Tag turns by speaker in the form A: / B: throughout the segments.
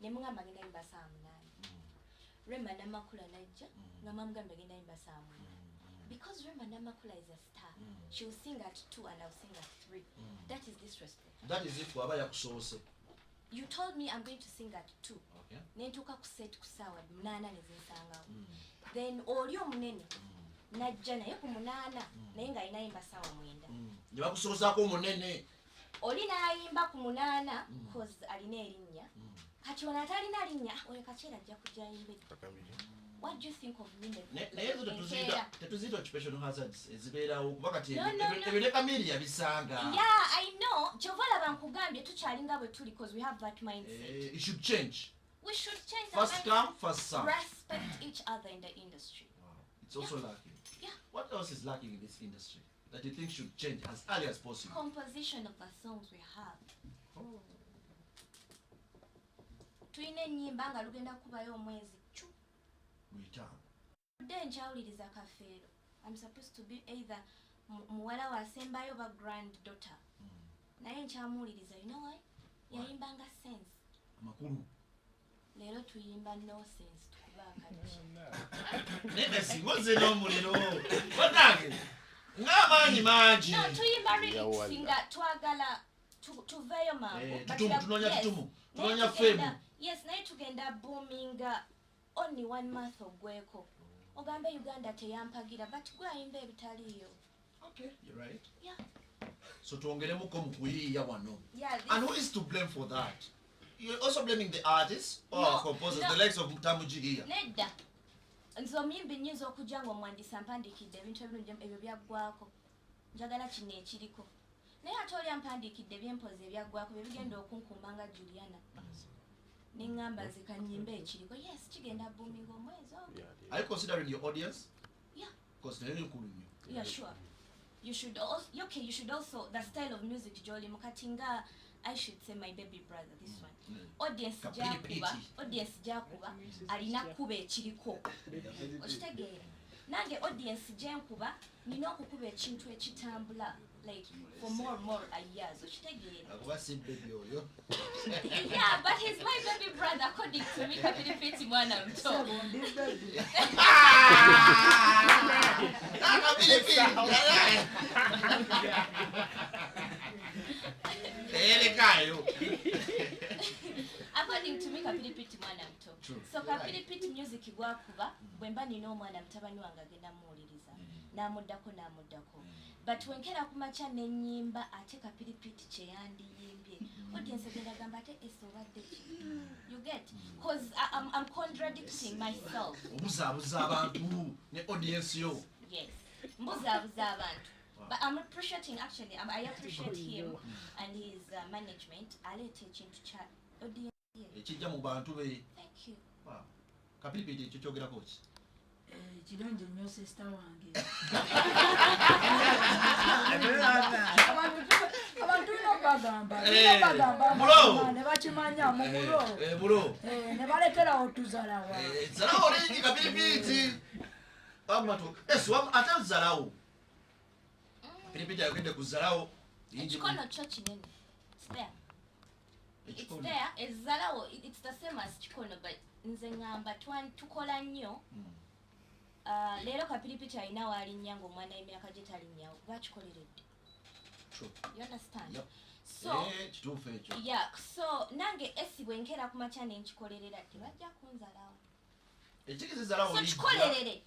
A: Ne mugamba ngenda yimba saa 8. Rema Namakula najja nga mamugamba ngenda yimba saa 9. Because Rema Namakula is a star, she will sing at 2 and I'll sing at 3. That is disrespect.
B: That is if waba yakusoose.
A: You told me I'm going to sing at 2.
B: Okay.
A: Nentuuka ku set ku saawa 8 ne zinsangawo. Then oli omunene najja naye ku 8 naye ng'alina yimba saawa 9.
B: Ne bakusoosaako omunene.
A: Oli n'ayimba ku 8 cause alina erinnya. Kati ono atalina linnya, oyo kakyera ajja kujja ayimbe. What do you think of me?
B: Naye ezo tetuziyita occupational hazards ezibeerawo kuba kati
A: No, no, no.
B: ebyo ne Kamiri yabisanga.
A: Yeah, I know. Kyova olaba nkugambye tukyalinga bwe tuli cause we have that mindset.
B: It should change.
A: We should change the
B: First
A: mindset.
B: come, first serve.
A: Respect each other in the industry.
B: Wow. It's also lacking.
A: Yeah.
B: What else is lacking in this industry that you think should change as early as possible?
A: Composition of the songs we have.
B: Oh.
A: Tulina ennyimba nga lugenda kubayo omwezi cu.
B: Luyitaano.
A: Dde nkyawuliriza Kafeero. I'm supposed to be either muwala wa asembayo oba granddaughter. Naye nkyamuwuliriza, you know why? Yayimbanga sense.
B: Amakulu.
A: Leero tuyimba no sense tukuba akati.
B: Naye singa ozze n'omuliro. Bannange, ng'amaanyi mangi.
A: No, tuyimba lyrics
C: Yawala.
A: nga twagala tuveeyo mangu.
B: Eh,
A: But
B: tutumu,
A: we are-
B: tunoonya
A: yes.
B: tutumu.
A: Naye
B: Tunoonya
A: tugenda-
B: fame.
A: Yes, naye tugenda boominga only 1 month ogweko. Ogambe Uganda teyampagira, but gwe ayimba ebitaliiyo.
B: Okay, you're right.
A: Yeah.
B: So twongeremuko mu kuyiiya wano.
A: Yeah, this
B: And who is to blame for that? You're also blaming the artists or
A: No,
B: composers,
A: no.
B: the likes of Mutamuji here.
A: Nedda. Nze omuyimbi nnyinza okujja ng'omuwandiisi ampandiikidde ebintu ebirungi ebyo byaggwako. Njagala kino ekiriko. Naye ate oli ampandiikidde ebyempozi ebyaggwako bye bigenda okunkumba nga Juliana. Ne ŋŋamba nze kannyimbe ekiriko. Yes, kigenda booming omwezi ogwo.
B: Are you considering your audience?
A: Yeah.
B: Because nayo nkulu nnyo.
A: Yeah, sure. You should also, okay, you should also, the style of music gy'oli mu kati nga, I should say my baby brother, this one. Audience
B: Kapiri
A: gy'akuba,
B: piti.
A: audience gy'akuba, alina kuba ekiriko. Okitegeera? Nange audience gye nkuba, nina okukuba ekintu ekitambula, like, for more and more years. Okitegeera?
B: Akuba si baby oyo.
A: Yeah, but he's my baby brother, according to me, Kapiri Piti mwana muto.
D: Sebo, ndi baby.
B: Ah, Kapiri Piti! Teyerekayo.
A: According to me, Kapiri Piti mwana muto.
B: True.
A: So Kapiri Piti music gwakuba, bwe mba nina omwana mutabani wange agenda muwuliriza. N'amuddako, n'amuddako. But wenkera ku makya n'ennyimba ate Kapiri Piti kye yandiyimbye. Audience egenda gamba ate ese obadde ki? You get? Because I'm contradicting myself.
B: Obuzaabuza abantu ne audience yo.
A: Yes. Mbuzaabuza abantu.
B: Wow.
A: But I'm appreciating, actually, I appreciate him and his management. Aleeta ekintu kya audience ye.
B: Ekijja mu bantu be.
A: Thank you.
B: Wow. Kapiri Piti ekyo kyogerako ki?
D: Kirungi nnyo sister wange. Abantu tulina okubagamba, tulina okubagamba
B: Mulo.
D: amazima, ne bakimanya mu mulo.
B: Mulo.
D: Ne balekerawo tuzalawa.
B: Zalawo lingi Kapiri Piti. Wamma wamma ate zalawo. Kapiri Piti ayogedde ku zalawo. Lingi
A: Ekikono kyo kinene. It's there. It's
B: Ekikono.
A: there. Ezzalawo, it's the same as kikono, but nze ŋŋamba tukola nnyo. Leero Kapiri Piti alina w'alinnya ng'omwana w'emyaka gye talinnyawo, kuba akikoleredde.
B: True.
A: You understand?
B: Yep.
A: So,
B: Kituufu ekyo.
A: Yeah, so nange esi bwe nkeera ku makya ne nkikolerera, tebajja kunzalawo.
B: Ekigezi zalawo
A: So
B: lijja.
A: kikolerere.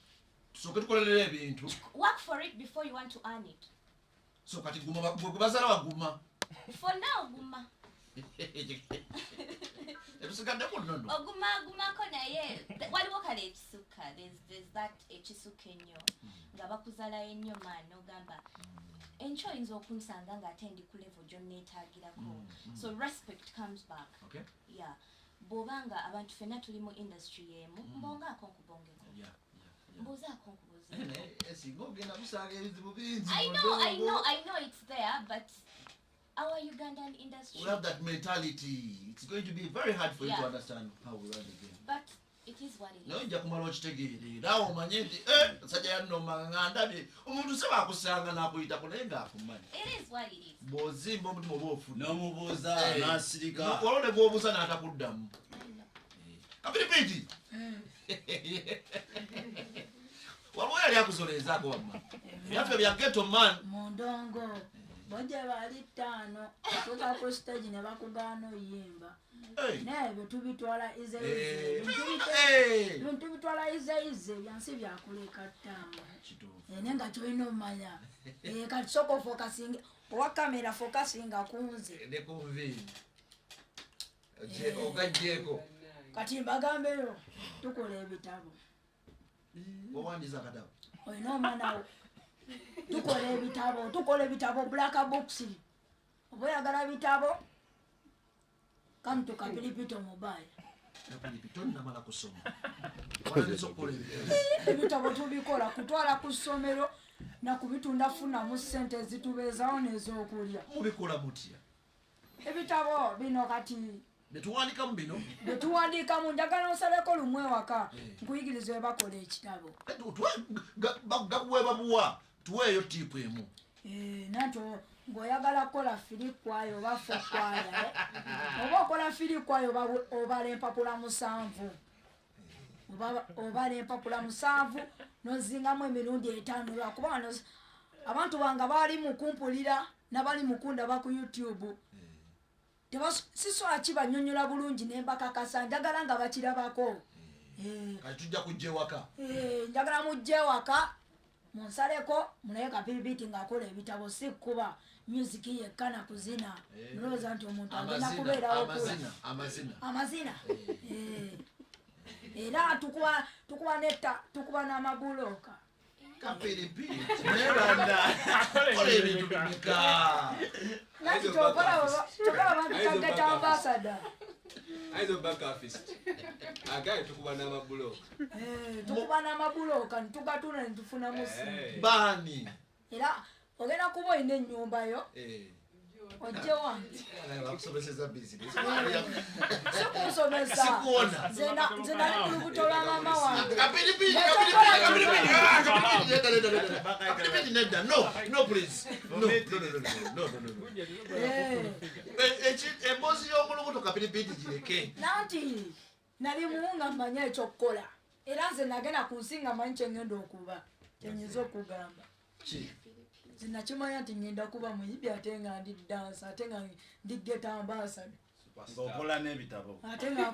B: Tusooke tukolerere ebintu.
A: Work for it before you want to earn it.
B: So kati guma, gwe bazala baguma.
A: For now guma.
B: Etusigadde ku nnono.
A: Oguma gumako naye waliwo kale ekisukka. There's that ekisukka ennyo. Nga bakuzalayo ennyo man ogamba enkya oyinza okunsanga ng'ate ndi ku level gy'onneetaagirako. So respect comes back.
B: Okay.
A: Yeah. Bw'obanga abantu ffenna tuli mu industry y'emu, mbongaako nkubongeko. Mbuuzaako nkubuuzeeko.
B: Naye singa ogenda kusanga ebizibu bingi
A: I
B: mu
A: know, I
B: ndongo.
A: know, I know it's there, but our Ugandan industry.
B: We have that mentality. It's going to be very hard for you to
A: Yeah.
B: understand how we run the game.
A: But it is what it
B: Naye
A: is.
B: ojja kumala okitegeere. Naawe omanye nti, musajja yannoma nga ndabye. Omuntu si bw'akusanga n'akuyitako naye ng'akumanyi.
A: It is what it is.
B: Bw'ozimba omutima oba ofudde.
E: N'omubuuza, n'asirika.
B: Waliwo ne gw'obuuza n'atakuddamu.
A: I know.
B: Kapiripiti waliwo yali akuzoleezaako wamma byaffe bya ghetto man.
D: Mu ndongo bo gye bali ttaano otuuka ku stage ne bakugaana oyimba.
B: Hey.
D: Naye ebyo tubitwala easy
B: Eh,
D: easy.
B: eh.
D: Ebintu tubitwala easy easy, byansi byakuleka ttaano.
B: Kituufu.
D: Naye nga kyolina omumanya, kati sooka ofokasinga owa kamera, fokasinga ku nze.
B: Ne ku nviiri ogaggyeko.
D: Kati mbagambeyo, tukola ebitabo.
B: Owandiza akatabo?
D: Olina omwana wo, tukola ebitabo, tukola ebitabo, black box. Oba oyagala bitabo, come to Kapilipito Mobile.
B: Kapiripiti tonnamala kusoma, watandise okukola ebitabo?
D: Ebitabo tubikola kutwala ku ssomero nakubitunda, funamu ssente ezitubeezawo n'ez'okulya.
B: Mubikola mutya?
D: Ebitabo bino kati
B: Netuwandikamu bino?
D: Byetuwandiikamu. Njagala onsaleko lumu ewaka nkuyigiriza we bakola ekitabo.
B: Eh, gakuweebwa buwa? Tuweeyo tip emu.
D: Eh, nanti ng'oyagala kukola three quire oba four quire, eh? Oba okola three quire, obala empapula 7. Obala empapula 7 nozingamu emirundi 5, lwakuba wano abantu bange baali mukumpulira nabali mukundaba ku YouTube. Sisobola kibanyonyola bulungi nembakakasa, njagala nga bakirabako.
B: Kati tujja kujja ewaka.
D: Njagala mujje ewaka munsaleko mulaye Kapiripiti ng'akola ebitabo, si kuba music yekka na kuzina. Mulowooza nti omuntu agenda
B: Amazina.
D: kubeerawo
B: Amazina, amazina.
D: Amazina. Era tukuba netta, tukuba n'amabulooka.
B: Kapiripiti nebanda kola ebintu bimeka?
D: Nanti kyokola bampita ghetto ambassador.
C: Ayinza obaka afist agaye tukuba n'amabulooka.
D: Tukuba n'amabulooka nitugatunda netufunamu sente.
B: Baani?
D: Era ogenda kuba olina ennyumba yo, ojje wange.
B: Bakusomeseza bizinesi.
D: Sikunsomesa.
B: Sikuona.
D: Nze nali ku lubuto lwa maama wange.
B: Kapiripiti, kapiripiti, kapiripiti, ah, kapiripiti, nedda, nedda, nedda. Kapiripiti, nedda, no, no, please, no, no, no, no, no, no, no, no. Emboozi y'omulubuto, kapiripiti, gireke.
D: Nanti nali muwunga mmanyi ekyokukola, era nze nagenda ku nsi nga manyi kyengenda okuba, kyenyinza okugamba.
B: Ki?
D: Nze nakimanya nti ngenda kuba muyimbi, ate nga ndi dancer, ate nga ndi ghetto ambassador.
E: Ng'okola n'ebitabo.
D: Ate nga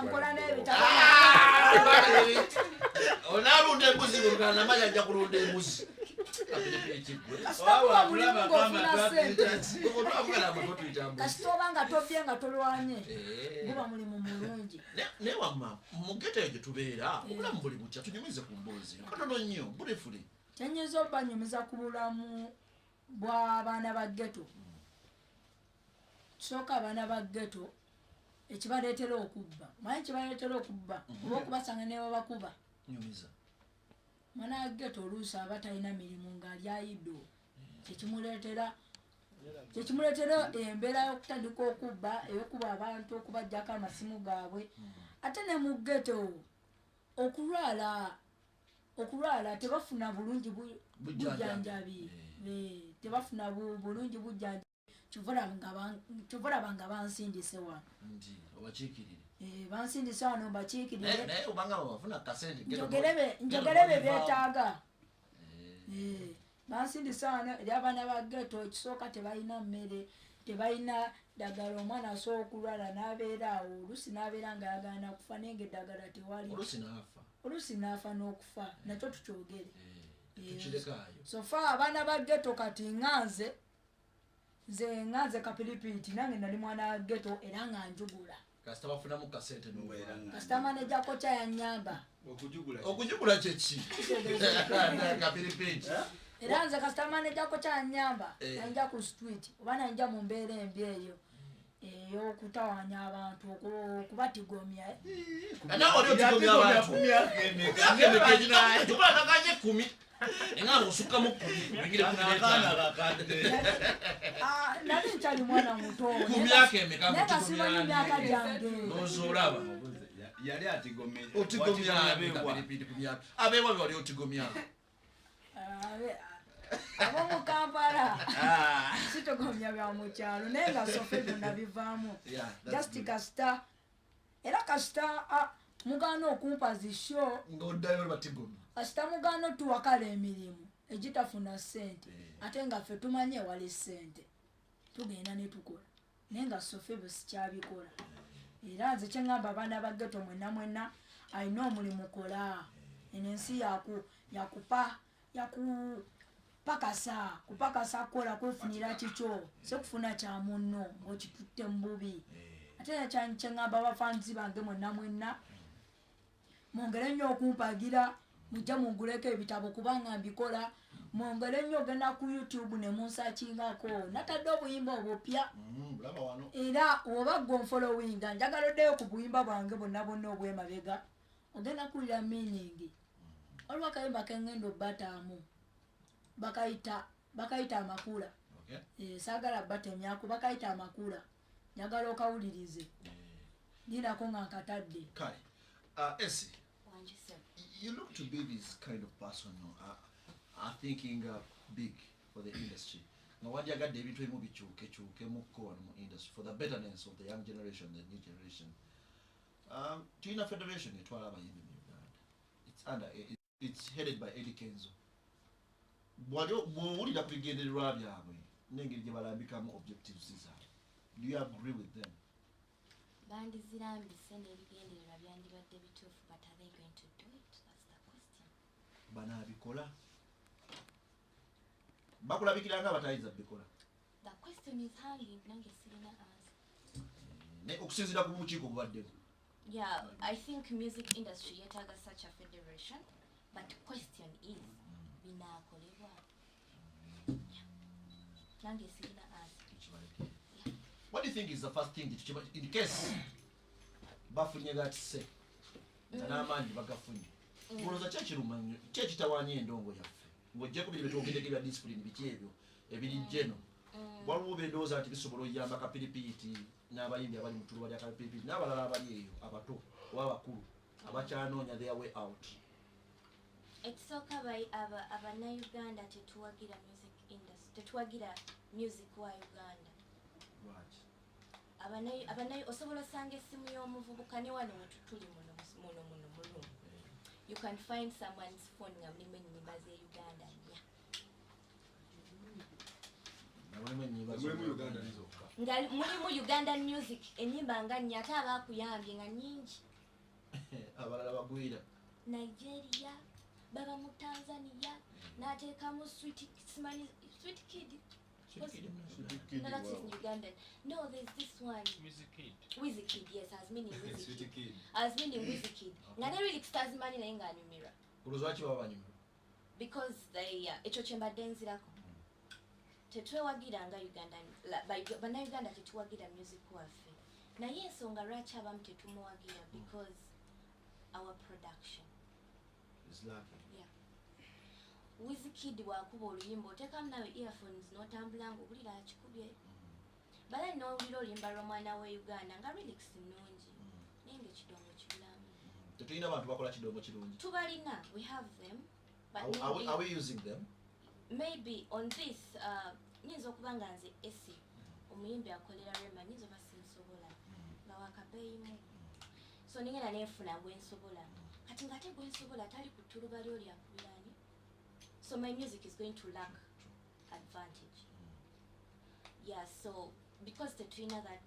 D: nkola n'ebitabo.
B: Onaalunda embuzi, namanya ajja kulunda embuzi. Kapiripiti gwe.
D: Kasita kuba mulimu ng'ofuna sente.
B: Twavugana mbuzi.
D: Kasita oba nga tobye nga tolwanye, guba mulimu mulungi.
B: Naye wamma mu ghetto eyo gye tubeera, obulamu buli butya? Tunyumize ku mboozi katono nnyo, briefly.
D: Kyenyinza obanyumiza ku bulamu bw'abaana ba ghetto, kisooka abaana ba ghetto ekibaleetera okubba, manyi kibaleetera okubba oba okubasanga ne babakuba.
B: Nyumiza.
D: Mwana wa ghetto oluusi aba talina mirimu, ng'ali idle, kyekimuleetera embeera y'okutandika okubba, eyokuba abantu, okubajjako amasimu gaabwe. Ate ne mu ghetto okulwala tebafuna bulungi
B: Bujjanjabi.
D: bujjanjabi. Tebafuna bulungi bujjanjabi. Kyova olaba nga bansindise wano.
B: Nti obakiikirire.
D: Bansindise wano mbakiikirire.
B: Naye obanga bafuna kasente
D: Njogere be beetaaga. Bansindise wano eri abaana ba ghetto. Ekisooka, tebalina mmere, tebalina ddagala. Omwana asobola okulwala n'abeera awo, oluusi n'abeera nga ayagala kufa, naye nga eddagala tewali.
B: Oluusi naafa.
D: Oluusi n'afa n'okufa, nakyo tukyogere.
B: Tukirekaayo.
D: So far abaana ba ghetto kati nga nze Kapiripiti, nange nali mwana wa ghetto era nga njugula.
B: Kasita bafunamu kasente.
E: Mbeera nga
D: Kasita manager kocha yanyamba.
C: Okujugula?
B: Okujugula kyeki, Kapiripiti?
D: Era nze kasita manager kocha yanyamba, nanja ku street oba nanja mu mbeera embi eyo ey'okutawanya abantu, okubatigomya.
B: Nawe oli otigomya abantu.
E: Ku myaka emeka?
B: Tubalakaganye 10, enga osukkamu 10, oyingire kumi
E: Akaana
B: n'etaano.
E: kakadde.
D: Ah, nali nkyali mwana muto.
B: Ku myaka emeka?
D: Naye nga simanyi myaka gyange.
B: Ndowooza olaba.
E: Yali atigomya.
B: Otigomya
E: Watigomya bewa.
B: Kapiripiti ku myaka abeewa be wali otigomya?
D: Ab'omu Kampala, sitogomya bya mu kyalo, naye nga so far byonna bivaamu.
B: Yeah, that's
D: Just
B: good.
D: kasita era kasita Mugaana okumpa zi show.
B: Ng'oddayo batigomya.
D: Kasita mugaana otuwakala emirimu egitafuna ssente,
B: Eh.
D: ate nga ffe tumanye ewali ssente, tugenda ne tukola, naye nga sofe bwe sikyabikola. Era nze kyeŋŋamba abaana ba ghetto mwenna mwenna alina omulimu kola. Eno ensi yaku yakupa yakupakasa kupakasa kukola kwefunira kikyo, si kufuna kya munno ng'okitutte mu bubi. Ate era kyeŋŋamba abafanzi bange mwenna mwenna, mwongere nnyo okumpagira, mujje munguleko ebitabo kubanga mbikola. Mwongere nnyo ogenda ku YouTube ne munsakingako, natadde obuyimba obupya.
B: Bulaba wano.
D: Era oba gwe onfollowinga, njagala oddeyo ku buyimba bwange bwonna bwonna obwemabega, ogenda kuwulira meaning. Waliwo akayimba kengenda obbataamu, bakayita Amakula.
B: Okay.
D: Eh, saagala batemyako, bakayita Amakula, njagala okawulirize, linako nga nkatadde.
B: Kale Essie,
A: Wangi sir.
B: you look to be this kind of person are thinking big for the industry, nga wandyagadde ebintu ebimu bikyukekyukemukko wano mu industry for the betterness of the young generation, the new generation. Tulina federation etwala abayimbi mu Uganda. It's headed by Eddie Kenzo. Bw'owulira ku bigendererwa byabwe n'engeri gye balambikamu objectives zaabwe, do you agree with them?
A: Bandizirambise n'ebigendererwa byandibadde bituufu, but are they going to do it? That's the question.
B: Banaabikola? Bakulabikira nga abatayinza bikola.
A: The question is hanging, nange sirina answer.
B: Ne okusinziira ku bukiiko obubaddemu.
A: Yeah, I think music industry yetaaga such a federation, but question is, binaakolebwa? Yeah. Nange sirina answer.
B: Tukibaleke. What do you think is the first thing that in case bafunye that say nga n'amaanyi bagafunye, olowooza kyekiruma nnyo kyekitawaanya endongo yaffe, ng'ojjako biri byetwogeddeko ebya discipline, biki ebyo ebiri geno, waliwo bendowooza nti bisobola oyamba Kapiripiiti n'abayimbi abali mu ttuluba lya Kapiripiiti n'abalala abali eyo abato oba abakulu abakyanoonya their way out?
A: Ekisooka, abannayuganda tetuwagira music industry, tetuwagira music wa Uganda.
B: Lwaki?
A: Osobola osanga essimu y'omuvubuka ne wano wetutuli muno muno mu room, you can find someone's phone nga mulimu ennyimba z'e Uganda nnya.
B: Nga mulimu ennyimba
C: Mulimu
B: z'Uganda.
C: Uganda zokka.
A: Nga mulimu Ugandan music, ennyimba nga nnya, ate abaakuyambye nga nnyingi.
B: Abalala bagwira.
A: Nigeria, baba mu Tanzania, n'ateekamu Sweet, simanyi Sweet Kid. No, that is Ugandan. No, there's this one.
F: Wizkid.
A: Wizkid, yes, I was meaning
C: Sweet
A: Wizkid.
C: Kid.
A: I was meaning Wizkid. Nga ne lyrics tazimanyi naye ng'anyumirwa.
B: Olowooza lwaki baba banyumirwa?
A: Because they ekyo kye mbadde nzirako. Tetwewagira nga Ugandan, bannayuganda tetuwagira music waffe. Naye ensonga lwaki abamu tetumuwagira, because our production
B: is lacking.
A: Yeah. Wizkid bw'akuba oluyimba, oteekamu nawe earphones n'otambula ng'owulira akikubye. Bala n'owulira oluyimba lw'omwana we Uganda nga lyrics nnungi, naye ng'ekidongo kibulamu.
B: Tetulina bantu bakola kidongo kirungi.
A: Tubalina, we have them, but
B: Are
A: maybe,
B: we using them?
A: Maybe on this nyinza okuba nga nze Essie omuyimbi akolera Rema, nyinza oba sinsobola nga wakabeeyimu, so ningenda nenfuna gwensobola. Kati ng'ate gwensobola tali ku ttuluba lyoli akubirani, so my music is going to lack advantage. Yeah, so because tetulina that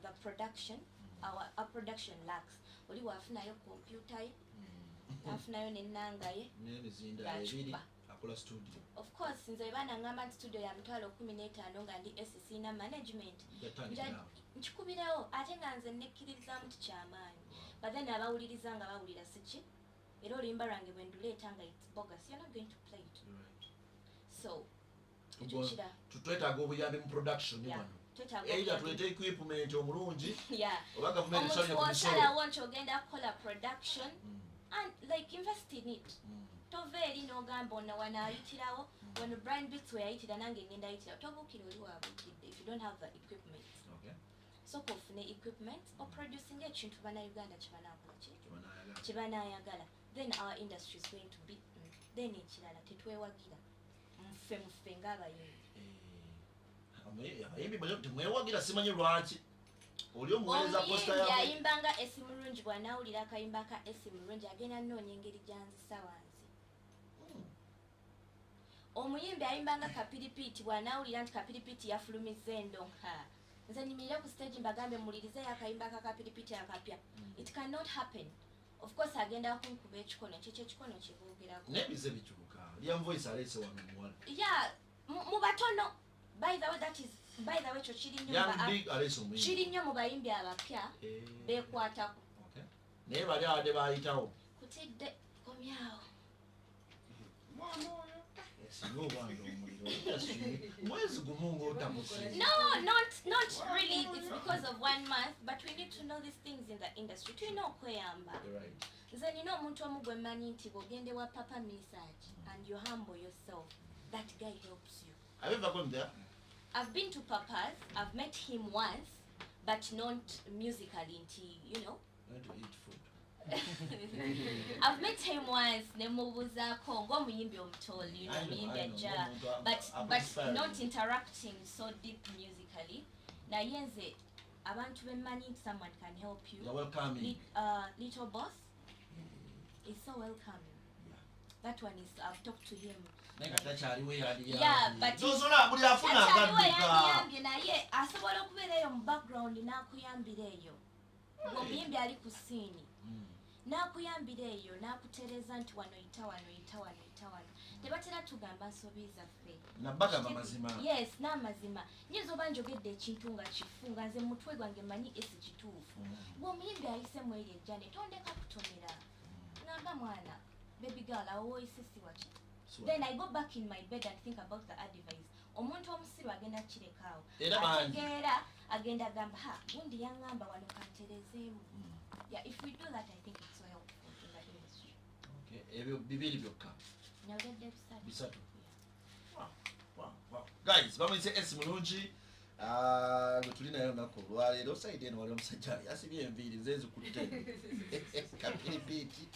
A: the production, our production lacks. Oli waafunayo kompyuta ye, n'afunayo n'ennanga ye,
B: n'emizinda
A: Ng'acupa.
B: ebiri, akola studio.
A: Of course nze baana ngamba nti studio ya 150,000 nga ndi SC na management,
B: Yatandikirawo.
A: Nkikubirawo ate nga nze nekkirizaamu ti kyamaanyi, but then abawuliriza nga bawulira siki, era oluyimba lwange bwe nduleeta nga it's bogus, you're not going to play it. So ekyo kira
B: Twetaaga obuyambi mu production
A: Yeah,
B: wano.
A: twetaaga
B: Either
A: obuyambi.
B: tuleete equipment omulungi oba gavumenti
A: Omuntu
B: esonye ku misolo.
A: osalawo nti ogenda kukola production and like invest in it. Tova eri n'ogamba ono wano ayitirawo, wano Brian Beats we yayitira, nange ngenda ayitirawo. Tobuukira oli waabuukidde if you don't have the equipment. Soka ofune equipment, oproducinga ekintu bannayuganda kyebanaakola ki
B: Kyebanayagala.
A: kyebanayagala, then our industry is going to be Then ekirala, tetwewagira muffe muffe ng'abayimbi.
B: Eh, abayimbi temwewagira, simanyi lwaki. Oli omuweereza poster
A: Omuyimbi
B: yawe.
A: ayimba nga Essie Mulungi. Bw'anaawulira akayimba ka Esy Mulungi agenda nnoonya engeri gy'anzisa wansi. Omuyimbi ayimba nga Kapiripiiti bw'anaawulira nti Kapiripiiti yafulumizza endonka, nze nyimirire ku stage mbagambe muwulirizeeyo akayimba ka Kapiripiiti akapya. It cannot happen. Of course agenda kunkuba ekikono, ekyo kyekikono kye boogerako.
B: Naye bize bikyuka. Liam Voice aleese wano omuwala.
A: Yeah, mu batono. By the way, that is, by the way, ekyo kiri nnyo mu
B: Young
A: ba-
B: Big aleese omuyimbi.
A: kiri nnyo mu bayimbi abapya beekwatako.
B: Okay. Naye bali abadde bayitawo.
A: Kutidde komyawo.
B: Singa obwanga omuliro. Mwezi gumu ng'otamusiiba.
A: No, not really. It's because of 1 month, but we need to know these things in the industry. Tulina okweyamba.
B: You're right.
A: Nze nina omuntu omu gwe mmanyi nti bw'ogenda ewa Papa Misach and you humble yourself, that guy helps you.
B: Have you ever gone there?
A: I've been to Papa's. I've met him once, but not musically. Nti, you know.
B: Going to eat food.
A: I've met him once, nemubuzaako ng'omuyimbi omutooli, you know,
B: I know,
A: omuyimbi
B: I know,
A: ajja,
B: ng'omuntu
A: but
B: inspiring.
A: not interacting so deep musically. Naye nze abantu be mmanyi nti someone can help you.
B: You're welcoming.
A: Little Boss is so welcoming.
B: Yeah.
A: That one is, I've talked to him.
B: Naye nga takyaliwo eyali
A: Yeah,
B: yambye.
A: but
B: Zozola buli afuna
A: takyaliwo
B: agadduka.
A: eyandiyambye, naye asobola okubeera eyo mu background n'akuyambira eyo. Ng'omuyimbi ali ku scene. N'akuyambira eyo, n'akutereeza nti wano yita wano, yita wano, yita wano. Tebatera tugamba nsobi zaffe.
B: Nabagamba mazima.
A: Yes, n'amazima. Nyinza oba njogedde ekintu nga kifu, nga nze mu mutwe gwange mmanyi esi kituufu. Ng'omuyimbi ayise mu eri ejjane, tondeka kutomera. Ngamba mwana, baby girl, awo woyise si waki.
B: Si
A: Then I go back in my bed and think about the advice. Omuntu omusiru agenda kireka awo.
B: Era bangi.
A: Ategeera, agenda agamba, ha, gundi yaŋŋamba wano kanterezeemu. Yeah, if we do that, I think it's so helpful in the industry.
B: Okay, ebyo bibiri byokka.
A: Nyogedde bisatu.
B: Bisatu.
A: Yeah.
B: Wow, wow, wow. Guys, bamuyise Esy Mulungi. Gwe tuli naye olunaku olwaleero. Side eno waliwo omusajja ali asibye enviiri nze nzikutte. Kapiripiiti.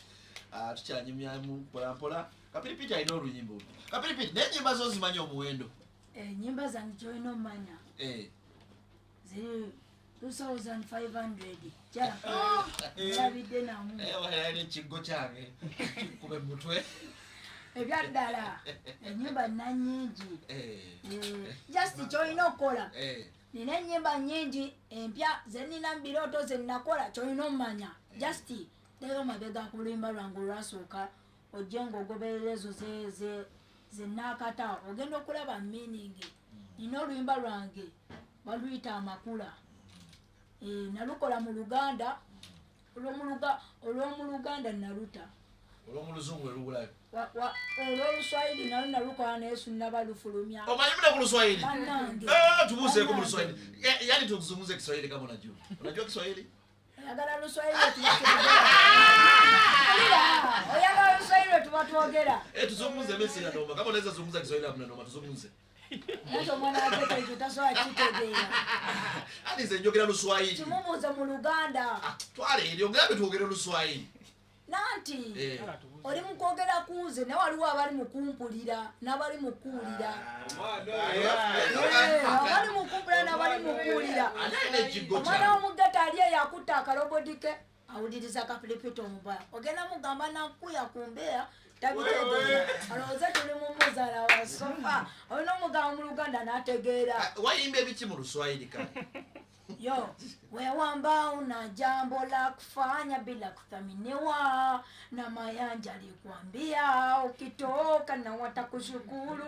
B: Tukyanyumyamu mpola mpola. Kapiripiiti alina oluyimba olwo. Kapiripiiti, naye ennyimba zo zimanyi omuwendo.
D: Ennyimba zange ky'olina omanya. Ziri 2500. Kyala. Nalabidde namu.
B: Walina ekiggo kyange. Kikube mu mutwe.
D: Ebyaddala ennyimba nna nnyingi. Just ky'olina okukola. Nina ennyimba nnyingi empya ze nnina mu birooto ze nnakola ky'olina omanya. Just ddayo mabega ku luyimba lwange olwasooka ojje ng'ogoberera ezo ze nnaakata ogenda okulaba meaning. Nina oluyimba lwange baluyita Amakula. Nalukola mu Luganda, olw'omu Luganda naluta.
B: Olw'omu Luzungu lwe lubulayo.
D: Olw'Oluswayiri nalwo nalukola naye sinnaba lufulumya.
B: Omanyi muna ku Luswayiri?
D: Bannange.
B: Tubuuseeko mu
D: Bannange.
B: Luswayiri. Yani tuzungumze Kiswahili kama unajua. Unajua Kiswahili?
D: Oyagala Luswayiri lwe tuba twogera. Mpulira, oyagala Luswayiri lwe tuba twogera.
B: Tuzungumze mimi sina noma. Kama unaweza zungumza Kiswahili hamna noma, tuzungumze.
D: Naye omwana wa Ghetto ekyo tasobola kitegeera.
B: Hadi nze njogera Luswayiri.
D: Kimumuuze mu Luganda.
B: Twala eri, ongera twogere Luswayiri.
D: Nanti, oli mu kwogera ku nze, naye waliwo abali mu kumpulira n'abali mu kuwulira. Abali mu kumpulira n'abali mu kuwulira.
B: Ani alina ekiggo
D: Omwana
B: kyange?
D: w'omuggatta ali eyo akutte akalobodi ke, awuliriza Kapilipiti omubaya. Ogenda mugamba nakuya ku mbeera, tabitegeera. Alowooze tuli mu muzaala wa sofa. Olina omugamba mu Luganda n'ategeera.
B: Wayimba ebiki mu Luswayiri kale?
D: Yo, wewe ambao una jambo la kufanya bila kuthaminiwa, na Mayanja alikwambia ukitoka na watakushukuru.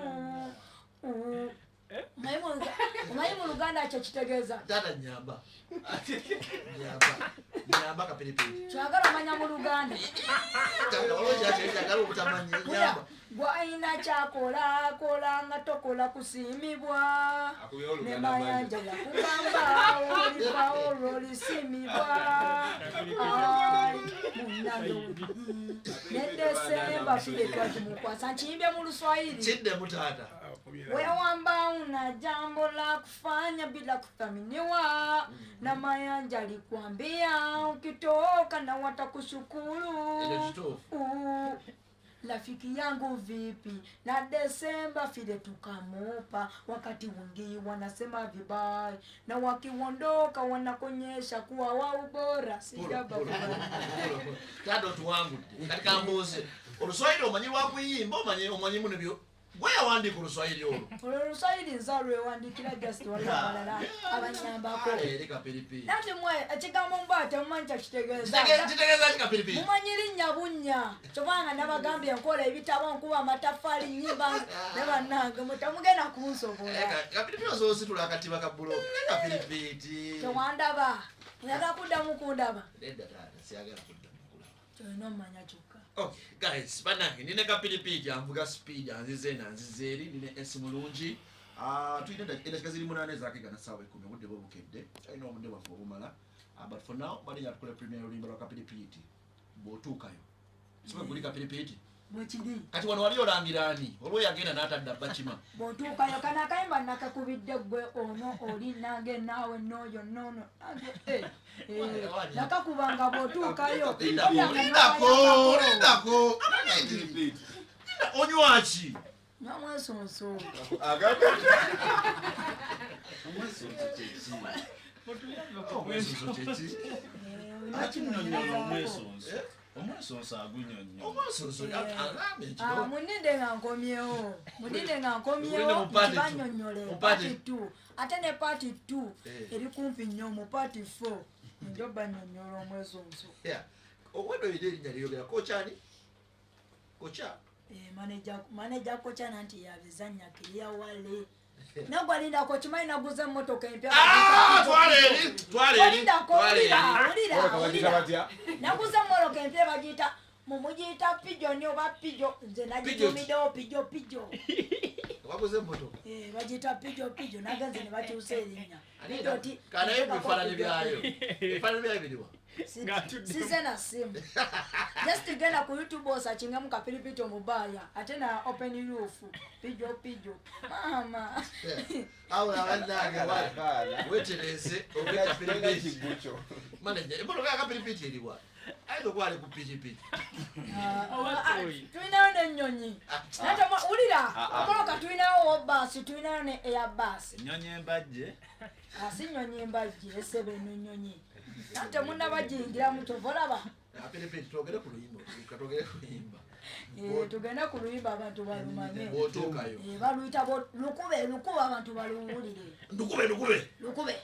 D: Omanyi mu Luganda kye kitegeeza?
B: Taata nnyamba. Nnyamba. Nnyamba Kapilipiti.
D: Kyagala omanya mu Luganda.
B: Taata, waliwo kyagala obutamanya, nnyamba.
D: Gw'alina kyakola, kola nga tokola kusiimibwa.
C: Akubye Oluganda
D: Ne Mayanja
C: mangi.
D: yakugamba olifa olwo olisiimibwa. Ai, munnange. Ne Desemba file twakimukwasa. Nkiyimbye mu Luswayiri.
B: Kiddemu taata.
D: Wewe ambao una jambo la kufanya bila kuthaminiwa, na Mayanja alikwambia ukitoka na watakushukuru.
B: Ekyo kituufu.
D: Rafiki yangu vipi na Desemba file tukamupa. Wakati wengi wanasema vibaya na wakiondoka wanakonyesha kuwa wao bora. Sijaba
B: Taata otuwangudde. Kati kambuuze, Oluswayiri omanyi lwakuyimba, omanyi muno byo gwe yawandiika Oluswayiri olwo?
D: Olwo Oluswayiri nze alwewandiikira, just waliwo abalala abanyambako.
B: Eri Kapiripiri.
D: Nanti mwe ekigambo mba temumanyi kyakitegeeza.
B: Kitegeeza ki Kapiripiri?
D: Mumanyi linnya bunnya, kyobanga nabagambye nkola ebitabo, nkuba amataffaali, nnyimba ne bannange mwe temugenda kunsobola.
B: Kapiripiri osobola ositula akatiba ka buloka Kapiripiri?
D: Tewandaba, oyagala kuddamu kundaba?
B: Nedda taata, siyagala kuddamu kulaba.
D: Kyolina omumanya kyokka.
B: Okay, guys, bannange nine Kapiripiri anvuga speed, anzize eno anzize eri, nine esi mulungi. Tulina eddakiika ziri 8 ezakegana ssaawa 10, obudde bwe bukedde, alina obudde bwaffe obumala. But for now, bali yatukole premier oluyimba lwa Kapiripiri bw'otuukayo. Sibe guli Kapiripiri?
D: Bwekiri.
B: Kati wano wali olangira ani? Olwo yagenda n'atadda bakima.
D: Bw'otuukayo kano akayimba nakakubidde ggwe ono oli nange naawe n'oyo n'ono nange, nakakubanga bw'otuukayo.
B: Lindako, lindako. Onywaki?
D: Nywa mwesonso.
E: Omwesonso kyeki?
B: Omwesonso kyeki?
E: Akinyonnyola omwesonso. Omwesonso agunyonnyola.
B: Omwesonso agambye nti no.
D: Muninde nga nkomyewo. Muninde nga nkomyewo,
B: Muninde mu part two.
D: nkibanyonnyole.
B: Mu part
D: Part 2. Ate ne part 2 eri kumpi nnyo mu part 4. Njo banyonnyola omwesonso.
B: Yeah. Obwedde olina erinnya lyeyogera. Kocha ani? Kocha?
D: Manager kocha nanti yabizannya kiriya wale. Nagwa lindako, kimanyi naguze emmotoka empya.
B: Twala eri, twala eri,
D: Lindako,
B: twala eri.
D: wulira, wulira,
C: Motoka bagiyita
D: wulira.
C: batya?
D: Naguze emmotoka empya bagiyita, mumugiyita Pigeon oba Pigeon, nze nagitumiddewo Pigeon, Pigeon.
B: Waguze emmotoka?
D: Bagiyita Pigeon, Pigeon, nagenze ne bakyusa erinnya.
B: Ani
D: Pigeon ti-
B: kanaye ebifaananyi byayo. Ebifaananyi byayo biriwa?
D: Size na simu. Just genda ku YouTube osakingemu Kapiripiri omubaaya, ate na open roof. Pigeon, Pigeon. Maama.
B: Awo abannange wetereze obe Kapiripiri.
C: Kigucho.
B: Manager, emmotoka ya Kapiripiri eriwa? Ayinza okuba ali ku pikipiki.
D: Tulinayo n'ennyonyi. Naye wulira, okoloka tulinayo baasi, tulinayo ne air bus.
E: Ennyonyi embajje?
D: Si nnyonyi embajje, esebe eno nnyonyi. Naye temunnabagiyingiramu, kyova olaba.
B: Kapiripiri, twogere ku luyimba, katwogere ku luyimba.
D: Tugende ku luyimba abantu balumanye.
B: Bw'otuukayo.
D: Baluyita lukube, lukube abantu baluwulire.
B: Lukube, lukube.
D: Lukube.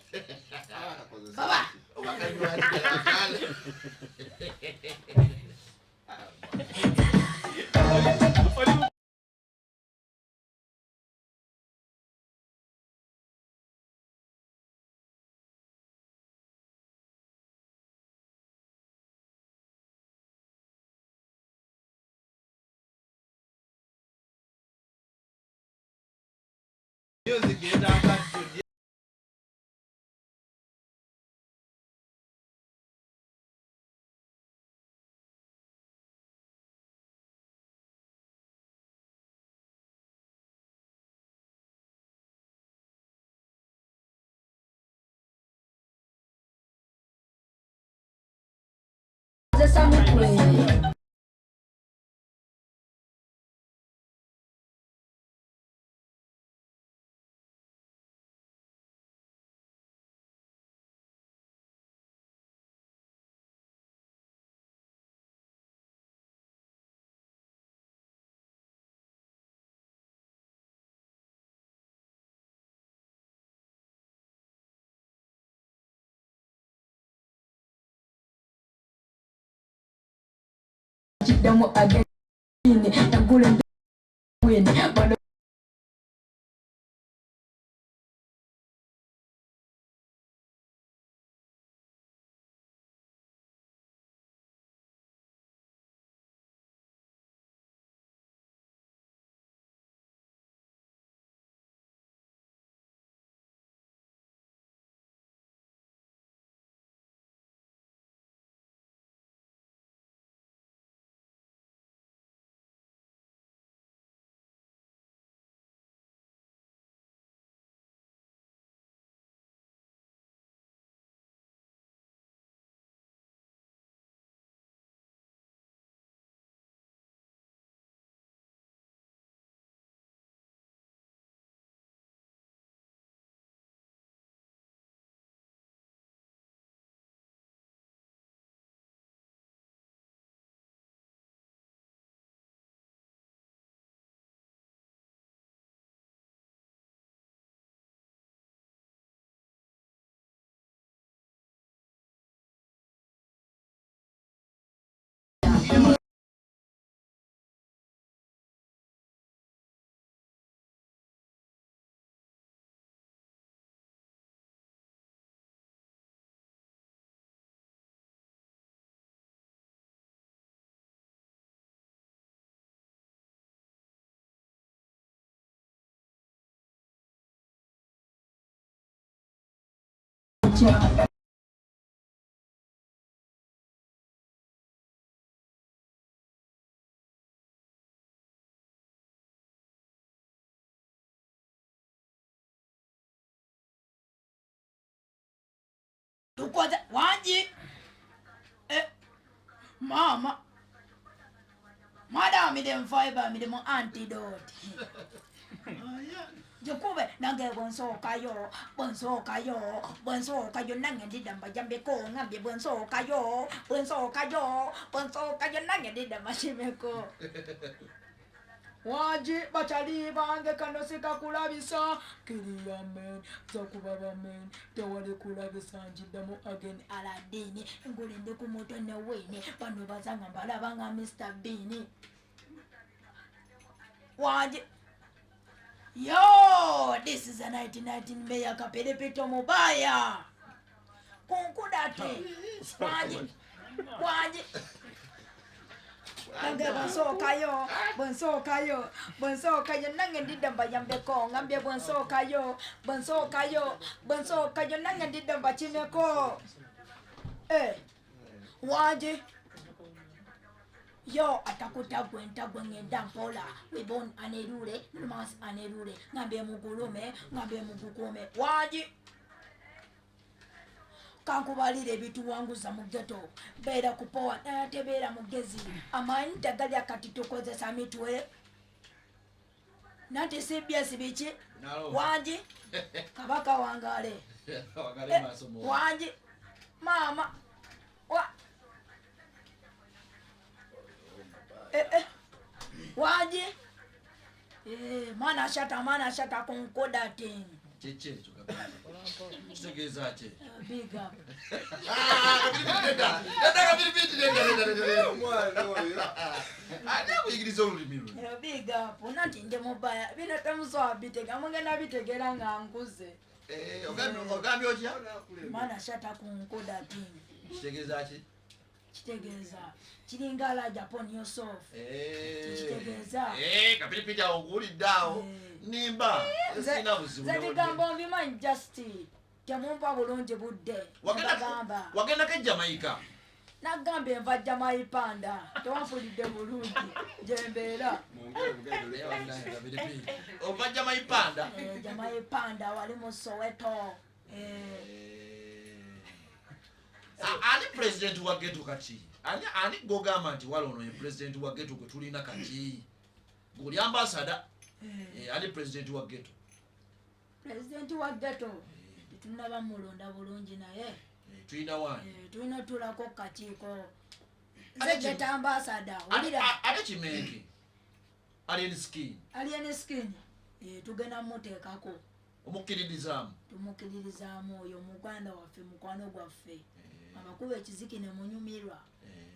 B: Baba. Oba kanywa
E: Music yetaaga studio.
D: Kozesa mutwe. Kiddamu again, nagula win. Bano kumakya. Tukoze wangi eh, maama madam miremu fiber miremu antidote gikube nange bwensookayo bwensookayo bwensookayo nange ndidda mbajambeko ngambye bwensookayo bwensookayo bwensookayo nange ndidda mbakimeko wangi bakyali bange kano sikakulabisa kiriya men zakuba bamen tewali kulabisa njiddamu again aladini engule ndi ku mutwe ne wini bano bazanga mbalaba nga Mr Bean wangi yo this is a 1919 meya kapiripito mubaya kunkudate wangi wangi nange bwensookayo bwensookayo bwensookayo nange ndidda mbayambeko ngambye bwensookayo bwensookayo bwensookayo nange ndidda mbakimeko eh, wangi yo atakutagwe ntagwe ngenda mpola wibon anerule mas anerule ngambye mugulume ngambye mugukume wangi kankubalira ebituwanguza mu ghetto beera kupowa naye tebeera mugezi amanyi tagalya kati tukozesa mitwe nanti cbs biki wangi kabaka wangale wangi maama wa wangi mana shata konkoda ting
B: kiki ekyo kitegeeza ki?
D: Big up.
B: Ani akuyigiriza olulimi luno?
D: Big up. Nanti ndi mubaya bino temusobola bitega mugenda bitegera nga nkuze.
B: Ogambye otya?
D: Mana shata konkoda ting.
B: Kitegeeza ki?
D: Kitegeeza kiringa la Japan yourself. Kitegeeza.
B: Kapiripiti awo nkuwulidde awo. Nimba sirina buzibu.
D: Nze bigambo mbimanyi just temumpa bulungi budde. Nagamba.
B: Wagendako e Jamaica?
D: Nagambye nva Jamaipanda tewanfulidde bulungi gye mbeera.
B: Ova Jamaipanda?
D: Jamaipanda wali mu Soweto.
B: Ani president wa ghetto kati? Ani gogamba nti wala ono ye president wa ghetto gwe tulina kati? Guli ambassador. Ani president wa ghetto?
D: President wa ghetto tetunnaba mulonda bulungi naye.
B: Tulina wani?
D: Tulina tulako kakiiko. Nze ghetto ambassador.
B: Ate Kimenke? Alien skin.
D: Alien skin. Tugenda muteekako.
B: Omukkiririzaamu?
D: Tumukkiririzaamu oyo muganda waffe mukwano gwaffe. Abakuba ekiziki ne munyumirwa.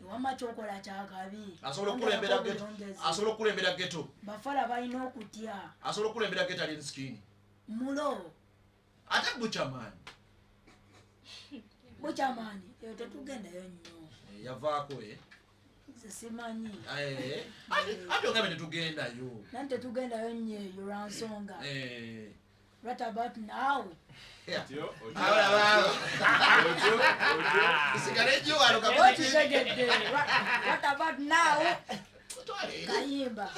D: Ewamma kyokola kyakabi.
B: Asobola okukulembera ghetto.
D: Bafala balina okutya.
B: Asobola okukulembera ghetto alien skin.
D: Mulo.
B: Ate Buchaman.
D: Buchaman eyo tetugendayo nnyo.
B: Yavaako
D: Nze simanyi.
B: Ate ogambe tetugendayo.
D: Nanti tetugendayo nnyo eyo lwa nsonga. What about now? What about now? Kayimba.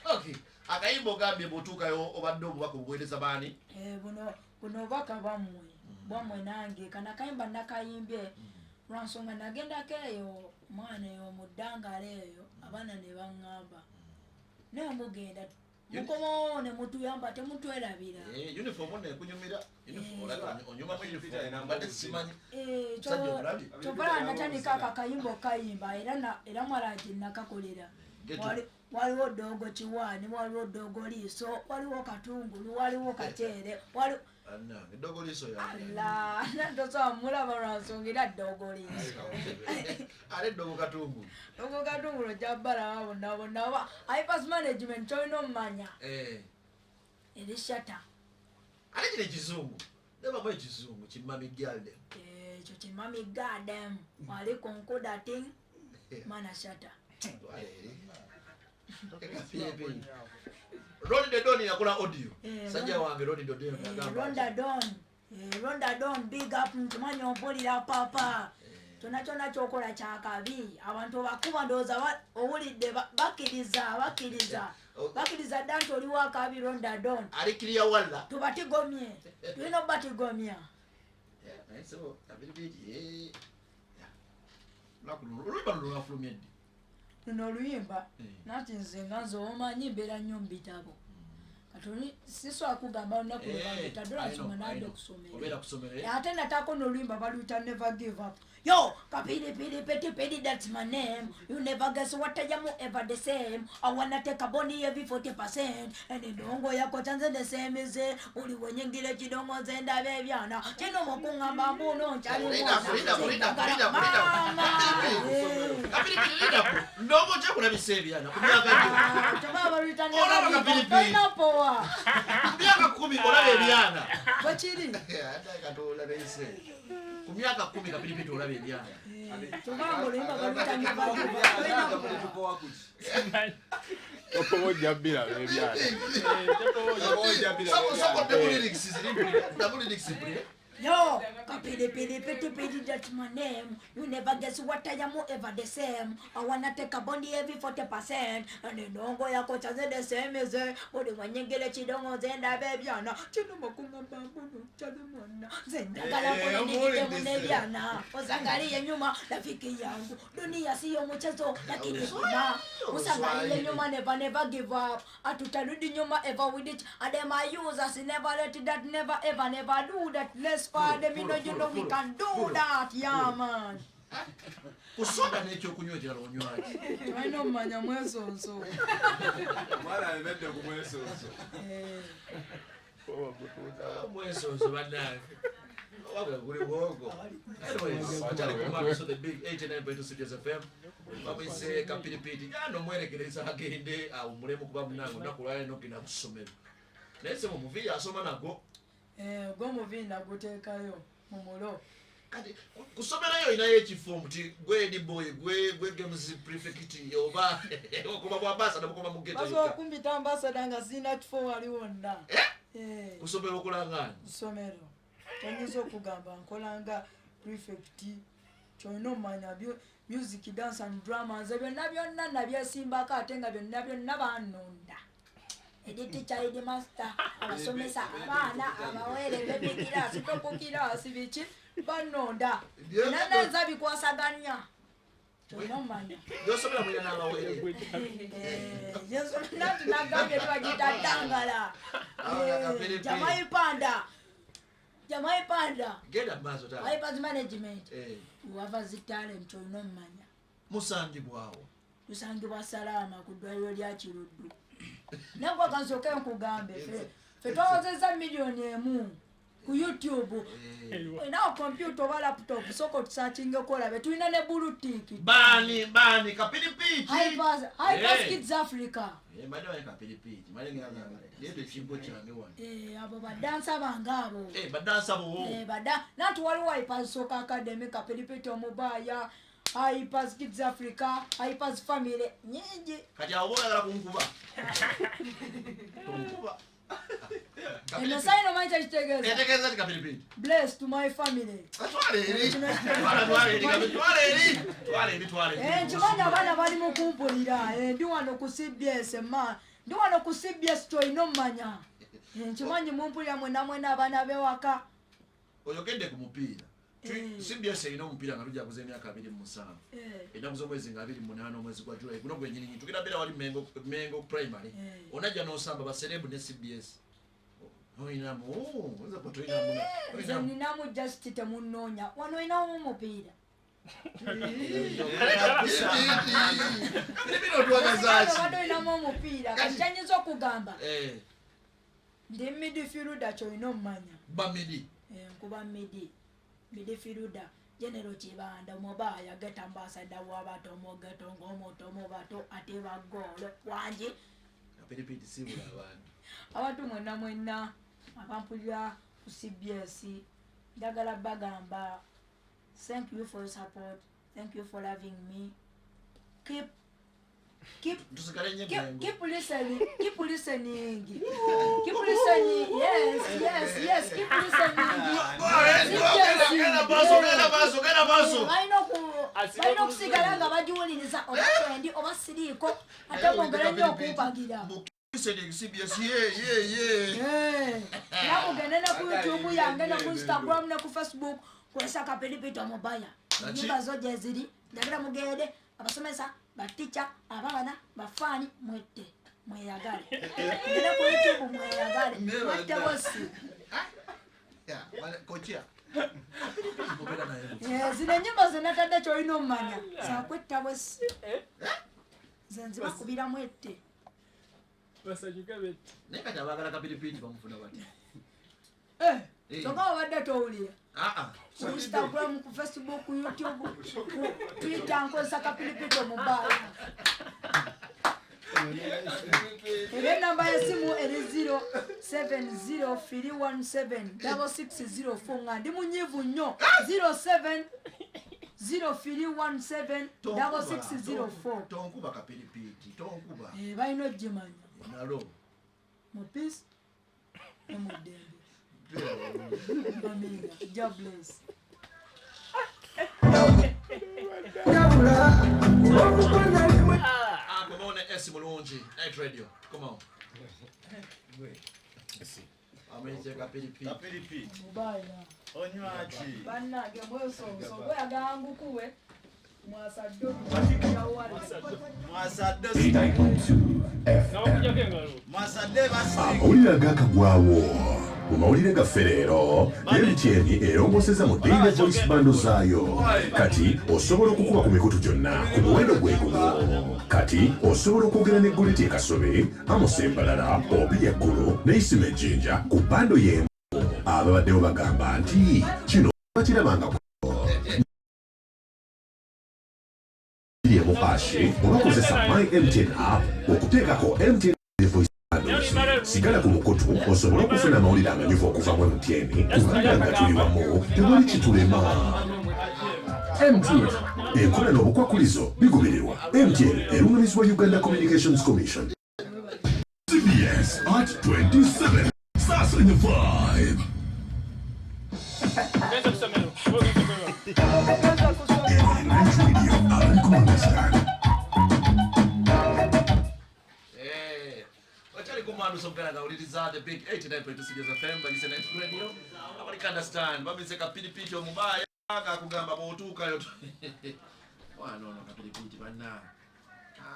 B: Okay. Akayimba ogambye bw'otuukayo obadde obubaka obuweereza baani?
D: Buno obubaka bwammwe. Bwammwe nange. Kana kayimba nakayimbye. Lwa nsonga nagendako eyo mwana eyo mu ddangala eyo abaana ne baŋŋamba. Naye mugenda mukomawo ne mutuyamba temutwerabira.
B: Uniform nekunyumira. Onyumamu uniform mbadde simanyi.
D: Kyova natandika akakayimba okayimba era mwala gye nakakolera. Waliwo ddogo kiwaani, waliwo ddogo liiso, waliwo katungulu, waliwo kaceere, waliwo
B: Ddogo liiso yange.
D: Ala, ntosobola mulaba lwa nsonga era ddogo liiso.
B: Ate ddogo katungulu.
D: Ddogo katungulu ojja balaba bonna bonna oba Hypers management ky'olina ommanya. Eri shata.
B: Ate kino ekizungu. Ndabamu ekizungu ki Mami Garden.
D: Ekyo ki Mami Garden. Wali konkoda ting mana shata.
B: Ronnie the Don yakola audio. Sajja wange Ronnie the Don yagamba.
D: Ronda Don. Eh, Ronda Don, big up, nkimanyi ompulira papa. Kyonna kyonna kyokola kyakabi, abantu obakuba, ndowooza owulidde, bakkiriza, bakkiriza, bakkiriza dda nti oli wakabi. Ronda Don
B: Alikiriya walla.
D: Tubatigomye, tulina obatigomya.
B: Naye sebo Kapiripiti, oluyimba luno lwafulumye ddi?
D: Luno oluyimba?
B: Eh.
D: Nanti nze nga nze omanyi mbeera nnyo mu bitabo, kati sisobola kugamba lunaku lwebaluta dola nsoma nadde okusomera.
B: Obeera kusomero, eh?
D: Ate natako n'oluyimba baluyita "Never Give Up". Yo, Kapili Pili Peti Pili, that's my name. You never guess what I am, ever the same. I wanna take a body every 40% and endongo yako chanze the same is it. Buli wenyingire kidongo nze ndaba ebyana kino mukuŋŋamba mbuno nkyali.
B: Linda, linda, linda, linda, linda.
D: Mama.
B: Kapiripiti, lindaku ndongo kyekulabisa ebyana ku myaka gyo?
D: Kyova baluyita
B: Olaba Kapiripiri.
D: tolina powa.
B: Ku myaka 10 olaba ebyana?
D: Bwekiri.
B: Ate Katonda neyise ku myaka 10 Kapiripiti olaba ebyana.
D: Kyova nga oluyimba baluyita "Never Give Up". Tolina powa.
F: Topowa bbira ebyana.
B: Soko ddamu lyrics ziri mpulire, ddamu lyrics mpulire.
D: Yo, Kapili Pili Piti Piti, that's my name. You never guess what I am, ever the same. I wanna take a body every 40%. And endongo yako chanze the same is it. Buli wenyingire kidongo nze ndaba ebyana. Kino makungamba mbuno kyali mwana. Nze njagala
C: Eh,
D: kulindigite
C: omuwulidde.
D: muno ebyana. Osangalie nyuma rafiki yangu. Dunia siyo mchezo lakini kuna. Usangalie nyuma, never never give up. Atutarudi nyuma ever with it. And them I use us never let that, never ever never do that. Let's fire them, you know, you know we can do that. Yeah man.
B: Ku soda n'ekyokunywa ekirala onywaki?
D: Tulina omumanya mwesonso.
C: Omwana alemedde ku mwesonso.
B: Mwesonso bannange, wabula guli bwogo. Anyways, akyali ku Mamiso the Big 89.2 CBS FM. Bamuyise Kapiripiti ano, mweregereza agende awummulemu kuba munange olunaku lwaliro nogenda ku ssomero, naye sebo muviiri asoma nagwo.
D: Gwomuviiri naguteekayo mu mulo.
B: Kati ku ssomero yo olinayo ekifo nti gwe head boy, gwe games prefect, oba okoma bwa ambassador, mukoma mu ghetto?
D: Basobola okumpita ambassador nga sirina kifo wali wonna. Eh,
B: Ku ssomero okulangana?
D: Ku ssomero kyanyinza okugamba nkola nga prefect. Kyolina omumanya music, dance and drama, nze byonna byonna nabyesimbako, ate nga byonna byonna bannonda, head teacher, head master, abasomesa, abaana abawere, bebikirasi, tokukirasi, biki, bannonda byonna nza bikwasaganya. Kyolina omumanya.
B: Gyosomera mulina n'abawere?
D: Nanti nagambye tibagita ddangala.
B: Kapiripiri.
D: Jamaipanda, jamaipanda.
B: Genda mu maaso taata.
D: Vipers Management.
B: Eh,
D: Wava zi talent, olina omumanya.
B: Musangibwawo?
D: Tusangibwa Salaama ku ddwaliro lya Kiruddu. Nagwe kansooke nkugambe, fe twawozezza 1 million ku YouTube. Olinawo kompyuta oba laptop, soka otusakingeko olabe tulina ne bulutiki.
B: Baani baani Kapiripiti?
D: Hypers
B: Eh.
D: Kids Africa.
B: Eh, mbadde manyi Kapiripiti leeta ekibbo kyange wano.
D: Eh, abo badansa bange abo.
B: Eh, badansa bo?
D: Eh, bada nanti waliwo Hypers Soccer Academy, Kapiripiti Omubaaya, Hypers Kids Africa, Hypers Family, nyingi.
B: Kati awo oba oyagala kunkuba, tonkuba.
D: Eno sayino manyi kyekitegeeza?
B: Etegeeza ti Kapiripiti?
D: Bless to my family.
B: Twala eri, twala, twala eri, twala eri, twala eri, twala
D: Eh,
B: eri.
D: nkimanyi abaana bali mu kumpulira. Eh, ndi wano ku CBS, ma ndi wano ku CBS, kyolina omumanya. Eh, nkimanyi mumpulira mwena mwena abaana bewaka.
B: Oyogedde ku mupiira.
D: Eh.
B: CBS erina omupiira nga tujaguza emyaka 27.
D: Eh,
B: Ennaku z'omwezi nga 28 omwezi gwa July guno gwenyininyini tugenda beera wali Mengo Primary.
D: Eh.
B: Onajja n'osamba baserebu ne CBS, oyinamu oyinza kuba toyinamu.
D: Nze ninamu, just temunoonya wano olinawo omupiira.
B: Kapiripiri otwagazaaki?
D: Obadde olinamu omupiira, kati kyanyinza okugamba
B: Eh,
D: ndi midfielder, kyolina omumanya.
B: Bamidi?
D: Eh, nkuba midfielder, General Kibanda Mobaya ghetto ambassador wabato mugeto ng'omuto mubato ate bagoolo wangi.
B: Kapiripiri, sibula abantu.
D: Abantu mwenna mwenna abampulira ku CBS, njagala bagamba thank you for your support, thank you for loving me, keep
B: Tusigale nnyo
D: Keep,
B: Mengo.
D: keep listening, keep listening, keep listening. Yes, yes, yes, keep listening.
B: Genda maaso, genda maaso, genda maaso.
D: Balina okusigala nga bagiwuliriza oba kwendi oba siriiko, ate mwongere nnyo okumpagira.
B: Listening, CBS, yeah.
D: Eh, era mugende ne ku YouTube yange ne ku Instagram ne ku Facebook, kozesa Kapilipiti Omubaya.
B: Naki?
D: Enyimba zo gyeziri. Njagala mugende, abasomesa, batica, abaana, bafaani, mwette mweyagale. Mugende ku YouTube mweyagale, mwette bosi.
B: Yeah, kocha. Mubera naye mutya?
D: Eh, zino enyimba zenatadde kyolina omumanya zakwetta bwesi, nze nzibakubiramu ette.
F: Basanyuke bette.
B: Naye kati abaagala Kapilipiti bamufuna batya?
D: Eh,
B: Eh.
D: kyokka wabadde towulira.
B: Ah, ah.
D: Ku Instagram, ku Facebook, ku YouTube, ku Twitter, nkozesa Kapilipiti Omubaala. Era enamba y'essimu eri 0703176604, nga ndi munyiivu nnyo, 0703176604.
B: Tonkuba Kapilipiti, tonkuba.
D: Eh, balina ogimanya.
B: Nalo.
D: Mu peace ne mu ddembe. Amiina. God bless.
B: Ah, komawo ne S Mulungi, Night Radio. Komawo. Amuyise Kapilipiti.
E: Kapilipiti.
D: Mubaya.
E: Onywaki?
D: Bannange, mwesonso gweyagala ngukuwe mwasadde.
E: Mwasadde.
G: 89.2 FM.
F: Nabakujjako engalo.
E: Mwasadde basi.
G: Amawulire agakagwawo mu mawulire gaffe leero, MTN erongoseza mu daily voice bundle zaayo. Kati osobola okukuba ku mikutu gyonna ku muwendo gwe gumu. Kati osobola okwogera ne Guleti Ekasobe, Amos Embalala, Obi Eggulu ne Isima Ejjinja ku bundle y'emu. Ababaddewo bagamba nti kino bakirabanga emu ashi oba kozesa My MTN app okuteekako MTN voice bundles. Sigala ku mukutu osobole okufuna amawulire amanyuvu okuva mu MTN, kubanga nga tuli wamu tewali kitulema. MTN enkola n'obukwakulizo bigobererwa. MTN erungamizibwa Uganda Communications Commission. CBS at 27 Sasanya Vibe.
F: Genze kusomero. Ogenze kwebaka.
G: Night Radio abali ku understand.
B: Eh, wakyali ku mwandu sokugala ngawuliriza The Big 89.2 CBS FM, balise Night Radio. Abali understand bamise Kapilipiti Omubaya ngakugamba bw'otuukayo. Mwana ono Kapilipiti bannange.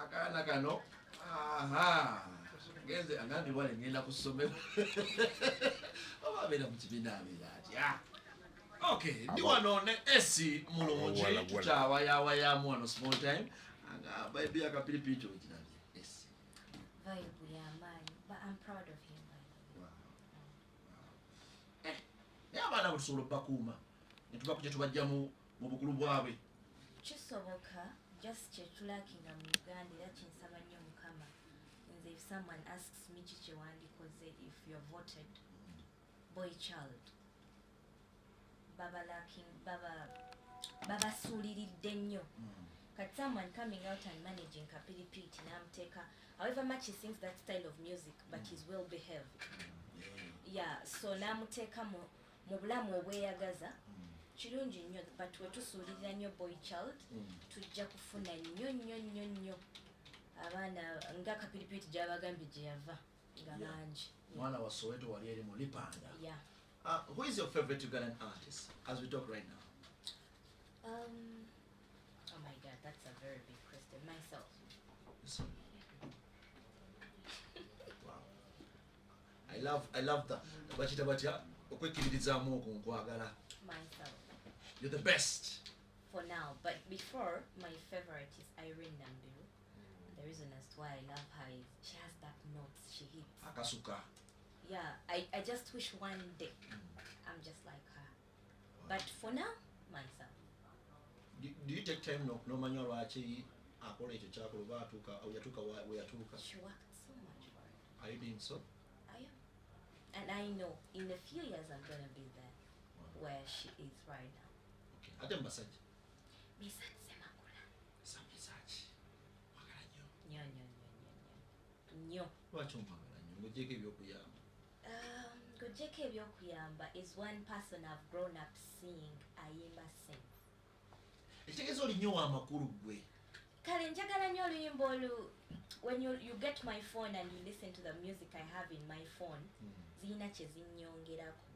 B: Akaana kano aha genze agambye bwale ngenda ku ssomero oba abeera mu kibiina abeera atya? Okay, ndi wano ne Esi Mulungi.
H: Wala, wala.
B: Tukyawayawayamu wano small time agamba ebi Akapilipiti ogirabye, Esi?
A: Vibe y'amaanyi, but I'm proud of him, by the way.
B: Naye abaana bwe tusobola obbakuuma ne tuba kujja tubajja mu bukulu bwabwe?
A: Kisoboka, just kyetulakinga mu Uganda. Era kinsaba nnyo Mukama. Nze if someone asks me ki kyewandikoze if you're voted, boy child baba lacking, baba babasuuliridde nnyo. Kati someone coming out and managing Kapilipiti n'amuteeka, however much he sings that style of music, but he's well behaved, yeah, so n'amuteeka mu bulamu obweyagaza, kirungi nnyo. But wetusuulirira nnyo boy child, tujja kufuna nnyo nnyo nnyo nnyo abaana nga Kapilipiti gyabagambye gye yava nga bangi.
B: Mwana wa Soweto wali eri mu Lipanda.
A: Yeah.
B: Who is your favorite Ugandan artist as we talk right now?
A: Oh my God, that's a very big question. Myself.
B: Wow. I love that. Bakita batya okwekkiririzaamu okwo nkwagala.
A: Myself.
B: You're the best.
A: For now, but before, my favorite is Irene Nambiru. The reason as to why I love her is she has that notes she hits.
B: Akasuka.
A: Yeah, I just wish one day I'm just like her. But for now, myself.
B: Do you take time n'omanya lwaki akola ekyo kyakola oba atuuka yatuuka we yatuuka?
A: She worked so much for it.
B: Are you doing so?
A: I am. And I know in a few years I'm gonna be there where she is right now.
B: Okay. Ate mu basajja?
A: Mesach Semakula.
B: Mesach. Mwagala nnyo.
A: Nnyo nnyo.
B: Lwaki omwagala nnyo ng'ogyeko ebyokuyamba?
A: Ng'ogyeko ebyokuyamba, is one person I've grown up seeing ayimba sense.
B: Ekitegeeza oli nnyo w'amakulu ggwe.
A: Kale njagala nnyo oluyimba olu, when you get my phone and you listen to the music I have in my phone, zirina kye zinnyongerako.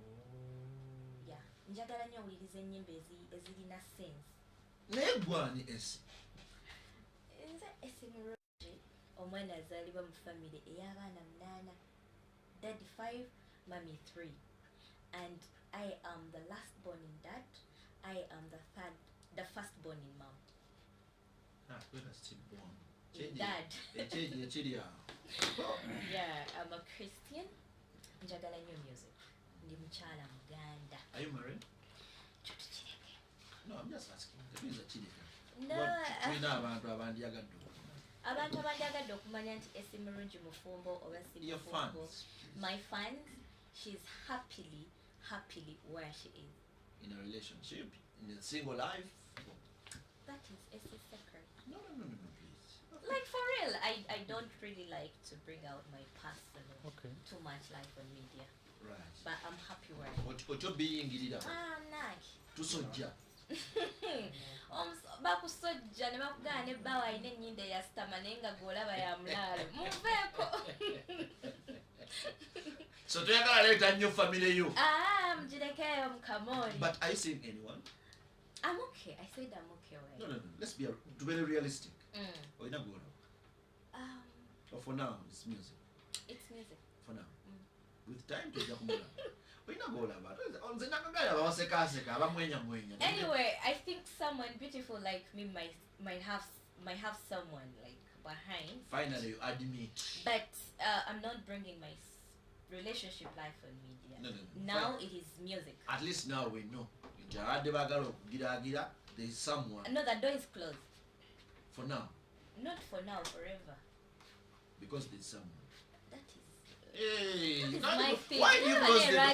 A: Yeah, njagala nnyo owuliriza ennyimba ezirina sense.
B: Naye gwani Essie?
A: Nze Essie Murungi, omwana azaalibwa mu famire ey'abaana munaana, daddy 5, mummy 3, and I am the last born in dad. I am the first born in mom.
B: Ah, born.
A: In dad.
B: Ekyejo ekiri awo.
A: Yeah, I'm a Christian. Njagala nnyo music. Ndi mukyala Muganda.
B: Are you married?
A: Kyo tukireke.
B: No, I'm just asking. Tetuyinza kireka.
A: No.
B: Tulina abantu abandyagadde okumanya.
A: Abantu abandyagadde okumanya nti Essie Murungi mufumbo oba si
B: Your
A: mufumbo.
B: fans.
A: My fans, she's happily where she is.
B: In a relationship, in a single life.
A: That is Essie's secret.
B: No, please.
A: Like for real, I don't really like to bring out my personal too much life on media.
B: Right.
A: But I'm happy where I am.
B: Otyo biyingirira.
A: Ah, naki.
B: Tusojja.
A: Bakusojja ne bakugaana ne bbaawo alina ennyindo eyasitama naye nga gw'olaba ya mulaalo. Muveeko.
B: So toyagala leeta nnyo famire yo.
A: Ah, mugirekeeyo mukamooli.
B: But are you seeing anyone?
A: I'm okay. I said I'm okay where I
B: No. Let's be very realistic. Olina gw'olaba? Or for now, it's music.
A: It's music.
B: For now. With time tojja kumulaba. Olina gw'olaba. Nze nakagala abawasekaseka, abamwenyamwenya.
A: Anyway, I think someone beautiful like me might have someone like behind.
B: Finally, you admit.
A: But I'm not bringing my relationship life on media.
B: No.
A: Now
B: Fine.
A: It is music.
B: At least now we know. There is someone.
A: No, the door is closed.
B: For now.
A: Not for now, forever.
B: Because there's someone.
A: That is.
B: Hey,
A: That is my thing.
B: Why do you close the door?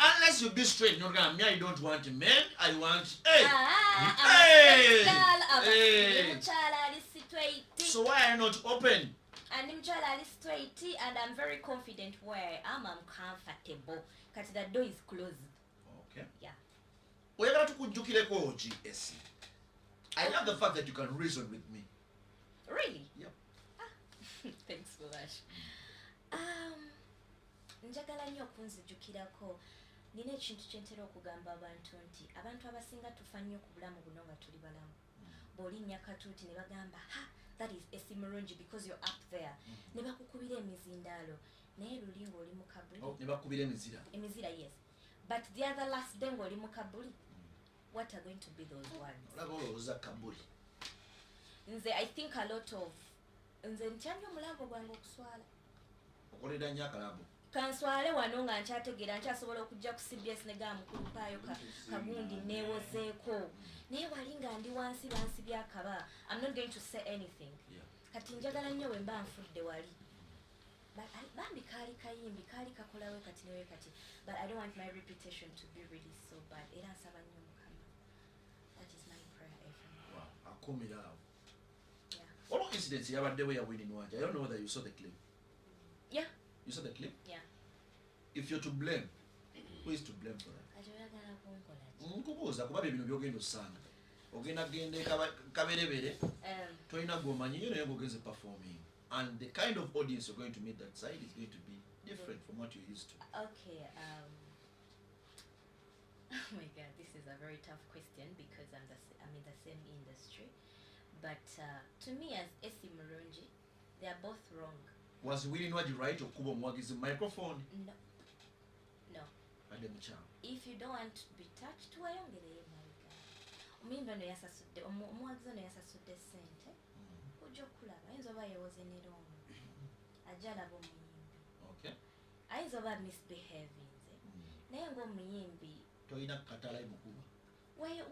B: Unless you be straight, not gonna me. I don't want men. I want. Hey. Hey. Hey. So why are you not open?
A: And straight, and I'm very confident where I am. I'm comfortable. Because the door is closed.
B: Okay.
A: Yeah.
B: Oyagala tukujjukireko ki, Essie? I love the fact that you can reason with me.
A: Really?
B: Yep.
A: Ah. Thanks for that. Njagala nnyo okunzijukirako. Nina ekintu kye ntera okugamba abantu nti abantu abasinga tufa nnyo ku bulamu buno nga tuli balamu. Bw'olinnya katuuti ne bagamba, ha, that is Essie Murungi because you're up there. Ne bakukubira emizindaalo. Naye luli ng'oli mu kabuli.
B: Oh, ne bakukubira emizira.
A: Emizira, yes. But the other last day ng'oli mu kabuli, what are going to be those words?
B: Olaba olowooza kabuli.
A: Nze, I think a lot of... Nze ntya nnyo omulambo gwange okuswala.
B: Okolera nnyo akalabo.
A: Kanswale wano nga nkyategeera nkyasobola okujja ku CBS ne gamba mukulu mpaayo kagundi neewozeeko. Naye wali nga ndi wansi bansibye akaba. I'm not going to say anything. Kati njagala nnyo bwe mba nfudde wali. Bambi kaali kayimbi, kaali kakolawe kati newe kati. But I don't want my reputation to be really so bad. Era nsaba nnyo Mukama. That is my prayer every morning.
B: Wow, akumira awo.
A: Yeah.
B: Waliwo incident yabaddewo ya Winnie Nwagi. I don't know whether you saw the clip.
A: Yeah.
B: You saw the clip?
A: Yeah.
B: If you're to blame, who is to blame for that? Nkubuuza kuba bye bino by'ogenda osanga. Ogenda genda kaberebere, tolina gw'omanyi nnyo naye ng'ogenze performing. And the kind of audience you're going to meet that side is going to be different from what you're used to.
A: Okay. Oh my God, this is a very tough question because I'm in the same industry. But to me as Essie Murungi, they are both wrong.
B: Was Winnie Nwagi right okuba omuwagizi microphone?
A: No. No.
B: Adde mukyalo.
A: If you don't want to be touched, weyongereyo emabega. Omuyimbi ono yasasudde, omuwagizi ono yasasudde ssente. Ojja okulaba, ayinza oba yeewoze ne looni. Ajja alaba omuyimbi.
B: Okay.
A: Ayinza oba misbehavinze. Naye ng'omuyimbi
B: tolina katala emukuba.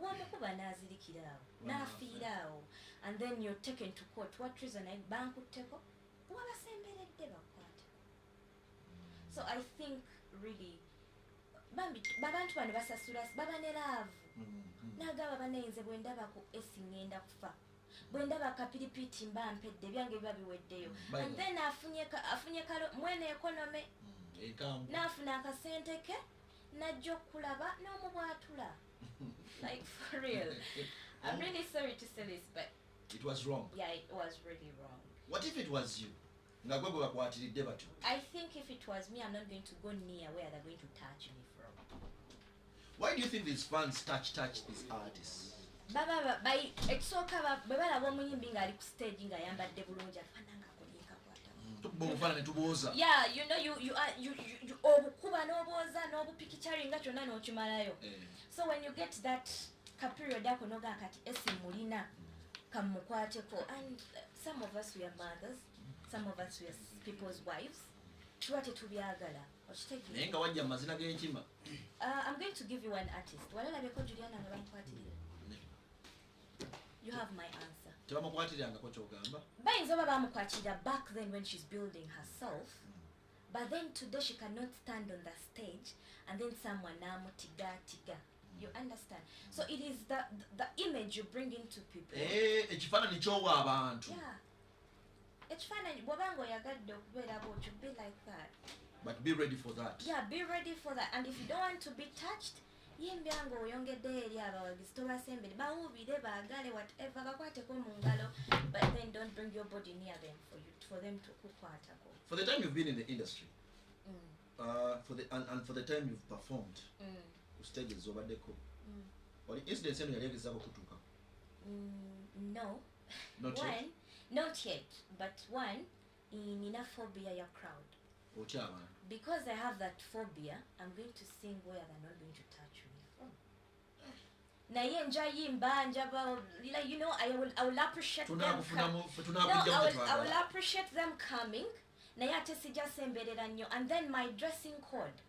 A: Wamukuba n'azirikira awo, n'afiira awo. And then you're taken to court. What reason? Bankutteko? Wabasemberedde bakwateko. So I think really bambi abantu bano basasula baba ne love. N'agamba bannayinze bwe ndaba ku Essie ngenda kufa. Bwe ndaba akapiripiiti mba mpedde, ebyange biba biweddeyo.
B: By
A: And
B: the-
A: then afunye kalo mwene economy,
B: Enkambu.
A: n'afuna akasente ke najja okulaba n'omubwatula. Like, for real, I'm really sorry to say this, but
B: It was wrong.
A: Yeah, it was really wrong.
B: What if it was you, nga gwe gwe bakwatiridde batyo?
A: I think if it was me, I'm not going to go near where they're going to touch me from.
B: Why do you think these fans touch these artists?
A: Baba ekisooka bwe balaba omuyimbi ng'ali ku stage ng'ayambadde bulungi, afaananga akolinkakwata.
B: Tukuba obufaananyi ne tubooza.
A: Yeah, you know, you, you, are, you, you, you obukuba n'obwoza n'obupikicari nga kyonna n'okimalayo. So when you get that ka period ako, nogaa kati esi mulina kamukwateko. And some of us, we are mothers, some of us, we are people's wives, tuba tetubyagala.
B: Naye
A: Okitegeera?
B: Nga wajja mu mazina g'enkima.
A: I'm going to give you one artist. Walalabeko Juliana nga bamukwatirira? You have my answer.
B: Tebamukwatirirangako kyogamba?
A: Bayinza oba bamukwatirira back then when she's building herself, but then today she cannot stand on the stage and then someone namutigatiga. You understand? So it is the image you bring into people.
B: Eh, ekifaananyi kyowa abantu.
A: Yeah, ekifaananyi bw'obanga oyagadde okubeera bwotyo, be like that.
B: But be ready for that.
A: Yeah, be ready for that. And if you don't want to be touched, yimbya nga oyongeddeyo eri abawagizi, tobasembere, bawuubire, baagale, whatever, bakwateko mu ngalo, but then don't bring your body near them for them to kukwatako.
B: For the time you've been in the industry, and for the time you've performed ku stages zobaddeko, wali incidents eno yali egezaako kutuukako?
A: No.
B: Not yet.
A: One, not yet, but one, nina phobia ya crowd.
B: Otya abantu?
A: Because I have that phobia, I'm going to sing where they're not going to touch me from. Naye njayimba, njaba, like, I will appreciate them.
B: Tunakufunamu.
A: No, I will
B: Tunakujjamu.
A: appreciate them coming, naye ate sijja semberera nnyo. And then my dressing code.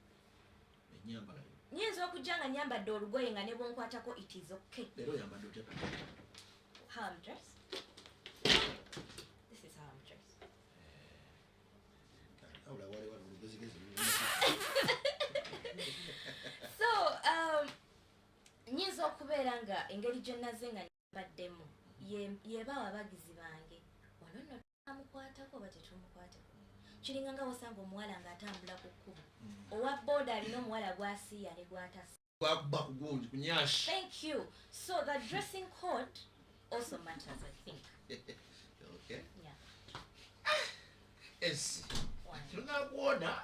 B: Enyambala yo.
A: Nyinza okujja nga nyambadde olugoye nga ne bwonkwatako, it is okay.
B: Leero oyambadde otya?
A: How I'm dressed, this is how I'm dressed.
B: Wabula wali wali olugezigezi.
A: So nyinza okubeera nga engeri gye naze nga nyambaddemu yebaawo abagizi bange wano nno tumukwatako oba tetumukwatako. Kiringa nga wosanga omuwala ng'atambula ku kkubo, owa booda alina omuwala gwasiiya ne gwatasiiya.
B: Gwakuba ku gundi kunyashi.
A: Thank you. So the dressing code also matters, I think.
B: Okay.
A: Yeah.
B: Yes.
A: One.
B: Tunakuona.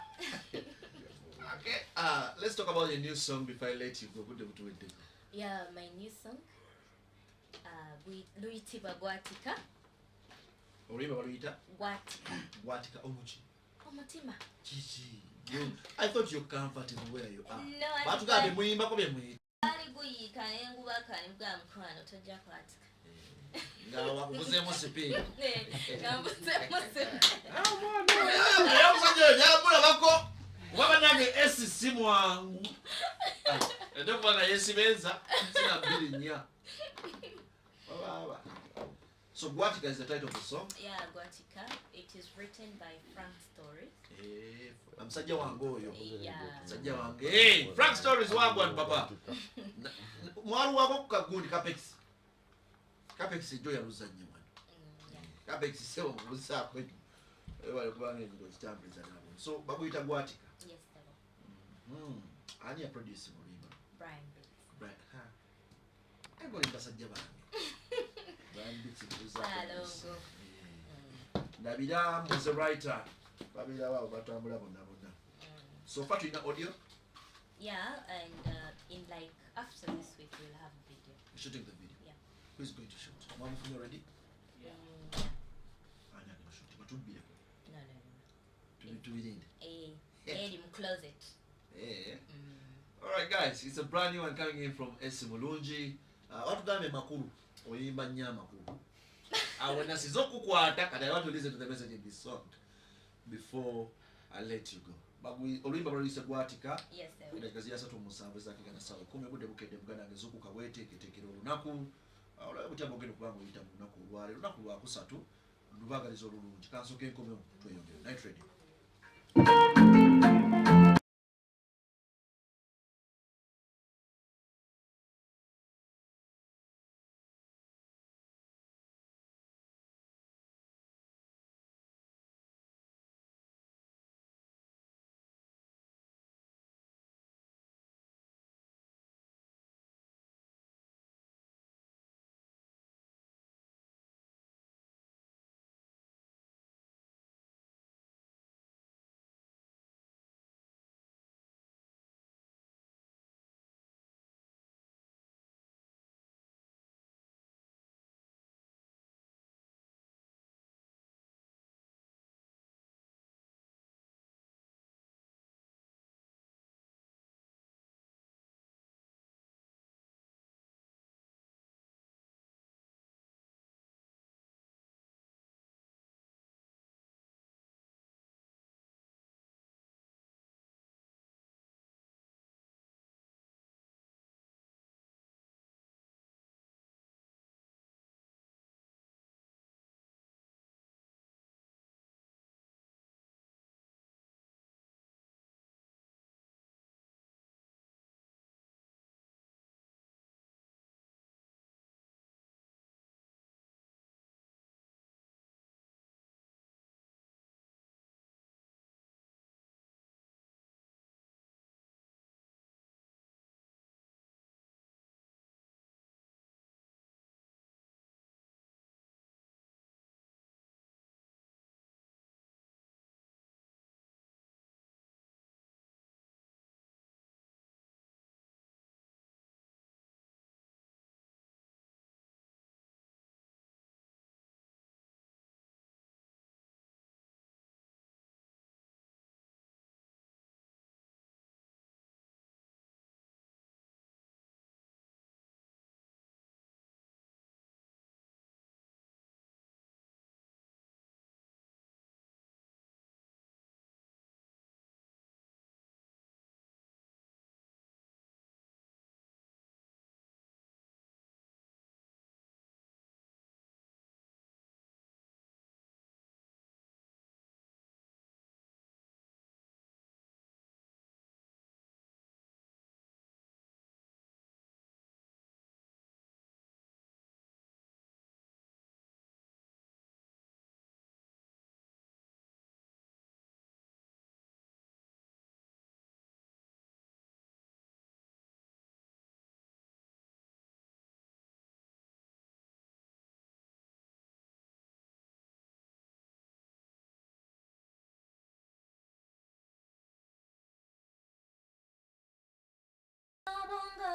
B: Okay, let's talk about your new song before I let you go. Budde butuweddeko.
A: Yeah, my new song luyitibwa Gwatika.
B: Oluyimba baluyita?
A: Gwatika.
B: Gwatika omuki?
A: Omutima.
B: Kiki? I thought you're comfortable where you are.
A: No, I
B: Batugambye muyimbako bye muyita.
A: Ali guyiika nengubaka nemugamba, mukwano, tojja kwatika.
B: Nga wakuvuzeemu sipiidi.
A: Nga mbuzeemu.
B: Era omusajja oyo nyamulabako kuba bannange esi si mwangu ate kubanga yesibenza sina bbiri nnya. Babaaba. So Gwatika is the title of the song.
A: Yeah, Gwatika. It is written by Frank Stories.
B: Eh, omusajja wange oyo.
A: Yeah.
B: Musajja wange. Hey, Frank Stories, wagwan papa. Mwaluwako ku kagundi Capex. Capex jo yaluzannye wano.
A: Yeah.
B: Capex sebo mubuzaako ennyo. Webale kubanga enjiro zitambuliza nabo. So baguyita Gwatika.
A: Yes, sebo.
B: Ani ya produce oluyimba?
A: Brian Bates.
B: Brian. Ha. Agoli basajja bange. Brian Beats mubuzaako.
A: Alongo.
B: Ndabira muze writer. Babeera abo batambula bonna bonna. So far tulina audio.
A: Yeah, and in like after this week we'll have a video.
B: Shooting the video.
A: Yeah.
B: Who is going to shoot? Mwamufunye already?
A: Yeah.
B: Ani agenda shoot? Batubbireko.
A: No.
B: Tubirinde.
A: Eh, eri mu closet.
B: Eh. All right guys, it's a brand new one coming in from Essie Mulungi. Watugambye makulu, oyimba nnyo amakulu. Awo nasiza okukwata kati I want to listen to the message in this song before I let you go. Oluyimba baluyise Gwatika.
A: Yes, sir.
B: Edakika ziri 37 ezakigana ssaawa 10. Obudde bukedde, muganda wange, zuukuka weeteeketeekera olunaku. Olabe butya bwogenda okuba nga oyita mu lunaku olwaleero, lunaku lwakusatu. Lubaagaliza olulungi. Kansooke enkomewo tweyongere. Night Radio.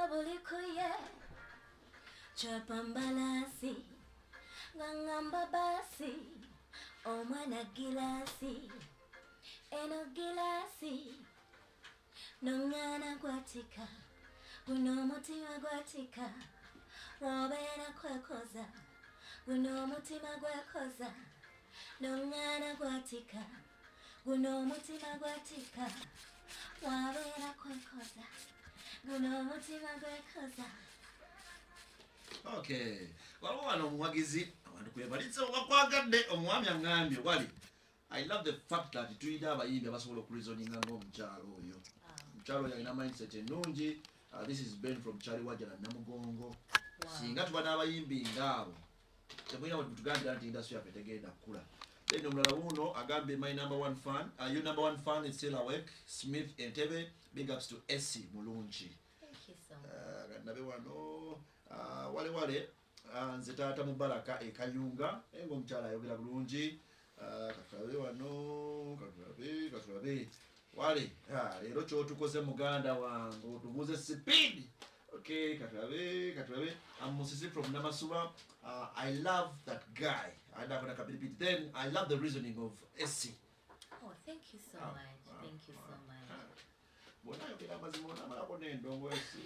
A: Buli kuye Chapambalasi Ngangamba basi Omwana gilasi Eno gilasi Nongana gwatika Guno omutima gwatika Wobeera kwekoza Guno omutima gwekoza Nongana gwatika Guno omutima gwatika Wabeera kwekoza Guno omutima gwekoza.
B: Okay, waliwo wano omuwagizi abantu kwebalitse obakwagadde. Omwami aŋŋambye wali, I love the fact that tulina abayimbi abasobola okureasoninga ng'omukyalo oyo. Omukyalo oyo alina mindset ennungi. This is Ben from Charlie Wajala Namugongo. Singa tuba n'abayimbi ngaabo, temulina bwe tugambira nti industry yaffe tegenda kukula. Then omulala wuuno agambye, my number one fan, your number one fan is still awake, Smith Entebe. Big ups to Essie Mulungi.
A: Thank you so much.
B: Nabe wano wale wale nze taata Mubaraka ekayunga naye ngaomukyala ayogera bulungi. Katulabe wano, katulabe, katulabe wale. Leero kyotukoze muganda wange, otubuuze speed. Okay, katulabe, katulabe. I'm Musisi from Namasuba. I love that guy adakona kapilipiti. Then I love the reasoning of Essie.
A: Oh, thank you so
B: Ah,
A: much.
B: wow,
A: Thank you so
B: wow.
A: much.
B: Bwona ayogera amazima onamalako n'endongo esi.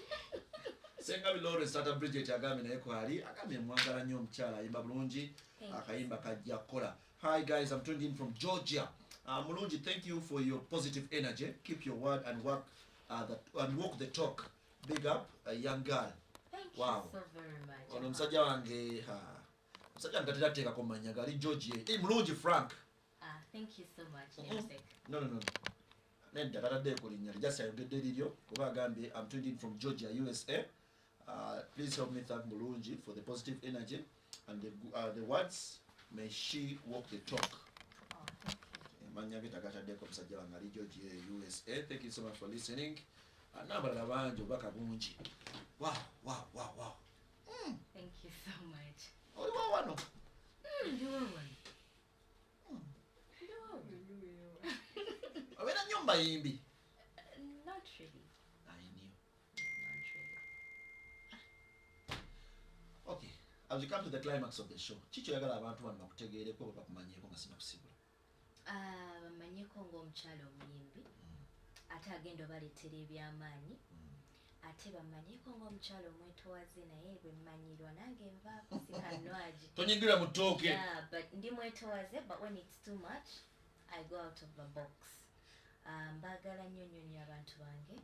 B: Sengabi Lawrence, Tata Bridget agambye naye kwali, agambye mwagala nnyo omukyala, ayimba bulungi.
A: Thank you.
B: Akayimba kajja kukola. Hi guys, I'm tuned in from Georgia. Mulungi, thank you for your positive energy. Keep your word and work and walk the talk. Big up a young girl.
A: Thank
B: Wow.
A: you so very much.
B: Ono omusajja wange, ha, omusajja wange tatera kuteekako manya gali Georgia. Hey, Mulungi Frank.
A: Ah, thank you so much, namesake.
B: No, nedda, tataddeeko linnya lye, just ayogedde liryo kuba agambye, I'm tuned in from Georgia, USA. Please help me thank Mulungi for the positive energy and the words. May she walk the talk.
A: Oh, thank you.
B: Amannya ge tagataddeko. Omusajja wange ali Georgia, USA. Thank you so much for listening. N'abalala bangi, obubaka bungi. Wow.
A: Thank you so much.
B: Oliwa wano?
A: Ndiwo wano. Ndiwo wano.
B: Obeera nnyo mubayimbi?
A: Not really.
B: I knew.
A: Not really.
B: Okay, as we come to the climax of the show, kiki oyagala abantu bano bakutegeereko oba bakumanyeeko nga sinakusibula?
A: Ah, bamanyeko ng'omukyala omuyimbi ate agenda obaleetera ebyamaanyi, ate bamanyeko ng'omukyala omwetowaze, naye bwe mmanyirwa nange nvaako sikanwagi.
B: Tonyingira mu ttooke.
A: Yeah, but ndi mwetowaze, but when it's too much I go out of the box. Mbaagala nnyo nnyo nnyo abantu bange.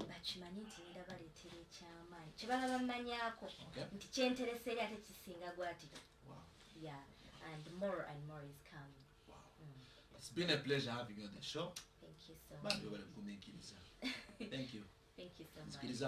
A: Bakimanyi nti ngenda baleetera ekyamaanyi kyebaba bamanyaako nti kyenteresa eri ate kisinga gwati. Yeah, and more is coming.
B: Wow. It's been a pleasure having you on the show.
A: Thank you so much.
B: Bambi, obale kugumiikiriza. Thank you.
A: Thank you so much.
B: Nzikiriza.